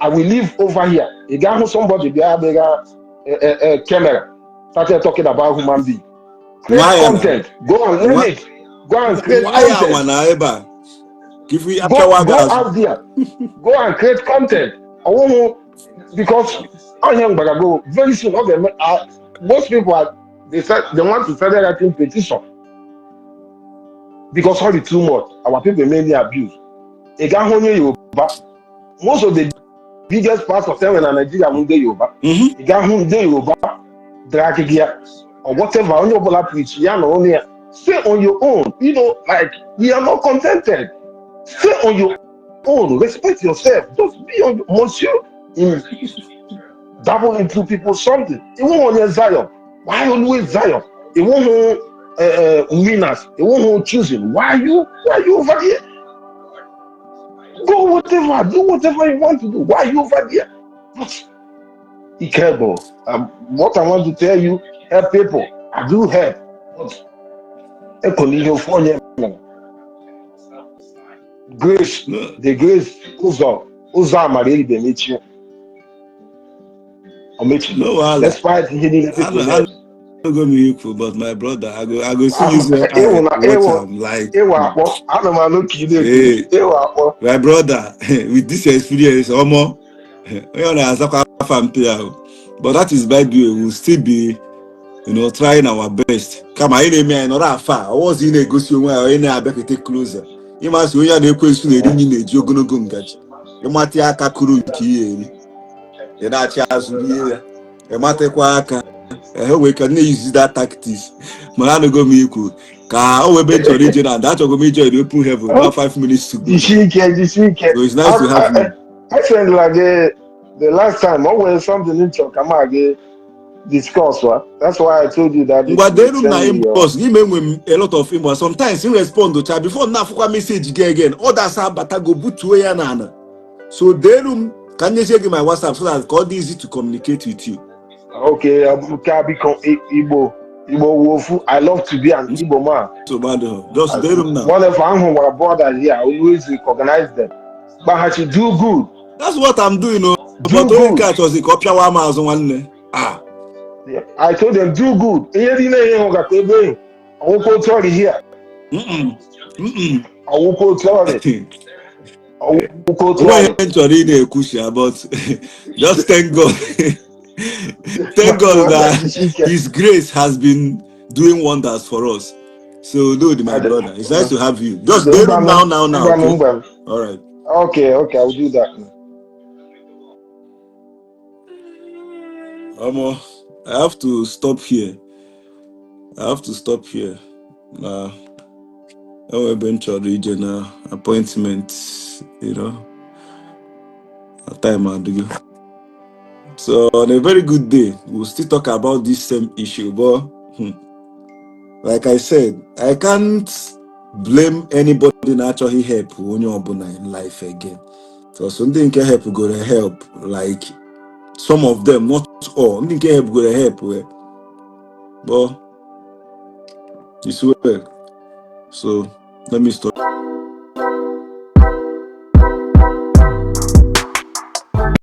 Speaker 5: I will live over here. Ị ga-ahụ somebody bịa bịa camera started talking about human being. Create
Speaker 1: Why am I?
Speaker 5: content. Go and learn it. Go and create
Speaker 1: Why ya
Speaker 5: content.
Speaker 1: nwa na ebe a? Ka ifu
Speaker 5: Go,
Speaker 1: apịawa gị
Speaker 5: go
Speaker 1: azụ.
Speaker 5: out there. Go and create content. Ọwụhụ because onye mgbara go very soon ọ ga-eme most people are they start, they want to start writing petition because all the too much our people mainly abuse. Ị ga-ahụ onye Yoruba, most of the biggest pastors enwere na Nigeria bụ ndị Yoruba. Ị ga-ahụ ndị Yoruba drag ya or whatever, onye ọbụla preach ya na onye ya. Stay on your own, like we are not contented. Stay on your own, respect yourself, just be on monsieur in dabble into people something. Iwu onye Zion, why always Zion? Iwu hụ winners, iwu hụ choosing, why you over there? Go whatever, do whatever you want to do. Why you over there? But Ikebo, what I want to tell you, help people. I do help, but ekona ihe ofu onye mere. Grace,
Speaker 1: No,
Speaker 5: the grace ụzọ ụzọ amara eribe mechie o mechiri
Speaker 1: no wahala.
Speaker 5: despite ihe niile people
Speaker 1: I
Speaker 5: na-eme.
Speaker 1: no go me equal, but my brother, I go see use your
Speaker 5: Ịwụ
Speaker 1: eye
Speaker 5: na
Speaker 1: watch
Speaker 5: ịwụ
Speaker 1: am like
Speaker 5: ịwụ akpọ ana m anụ ka ị na-ekwu
Speaker 1: hey,
Speaker 5: ịwụ akpọ.
Speaker 1: My brother, with this experience, omo, onye ọ na-azakwa afa mpe ahụ. But that is by the way, we'll still be trying our best. Kama anyị na-eme anyị nọrọ afa, ọwọzi ị na-egosi onwe ya onye na-abịakete closer. Ịmasị onye a na-ekwensu na-eri nri na-eji ogologo ngaji. Ịmatị aka kụrụ nke ihe eri. Ị na-achị azụ rie ya. Ịmatịkwa aka. Ehe wee ka na-use that tactics. Mana anụgo m ikwu ka o wee ebe m chọrọ ije na ada achọgo m ije in open heaven about 5 minutes to go.
Speaker 5: Jisie ike, jisie ike.
Speaker 1: So it's nice to have you.
Speaker 5: I send like the last time o nwere something m chọrọ ka m gị discuss wa. That's why I told you that
Speaker 1: Ngwa
Speaker 5: you
Speaker 1: deru m na
Speaker 5: send me your
Speaker 1: inbox ime enwe m a lot of inbox. Sometimes m respond cha before m na-afụkwa message gị again, others abatago butuo ya n'ala. So deru m ka m nyezie gị my WhatsApp so that ka ọ dị easy to communicate with you.
Speaker 5: Okay, ka biko Igbo Igbo wu ofu. I love to be an Igbo man.
Speaker 1: Nsogbu adịghị. Just dere m now.
Speaker 5: Whenever I'm home with brothers here, I always recognize them. Gbaghachi, do good.
Speaker 1: That's what I'm doing o.
Speaker 5: Do
Speaker 1: But onye
Speaker 5: good.
Speaker 1: nke a chọzi ka ọ pịawa m azụ, nwanne. Ah.
Speaker 5: Yeah. I told them, do good. Ihe niile ihe hụ gakwa ebe ahụ. Ọwụkwa otu ọrịa here. Ọwụkwa otu ọrịa. Ọwụkwa otu
Speaker 1: Onwe
Speaker 5: ọrịa.
Speaker 1: ihe m chọrọ ị na-ekwu sha, but just thank God. Thank God that His grace has been doing wonders for us. So, dude, my brother, it's nice to have you. Just dere m now, now, now,
Speaker 5: Ngwanụ,
Speaker 1: okay?
Speaker 5: ngwanụ.
Speaker 1: All right.
Speaker 5: Okay, I will do that.
Speaker 1: Omo, I have to stop here. I have to stop here. Na enwe ebe m chọrọ ije na appointment. Na time adịghị. So on a very good day, we'll still talk about this same issue. But like I said, I can't blame anybody na-achọghị help onye ọbụla in life again. Because ndị nke help goro help, like some of them, not all. Ndị nke help goro help, well, but it's well. So let me stop.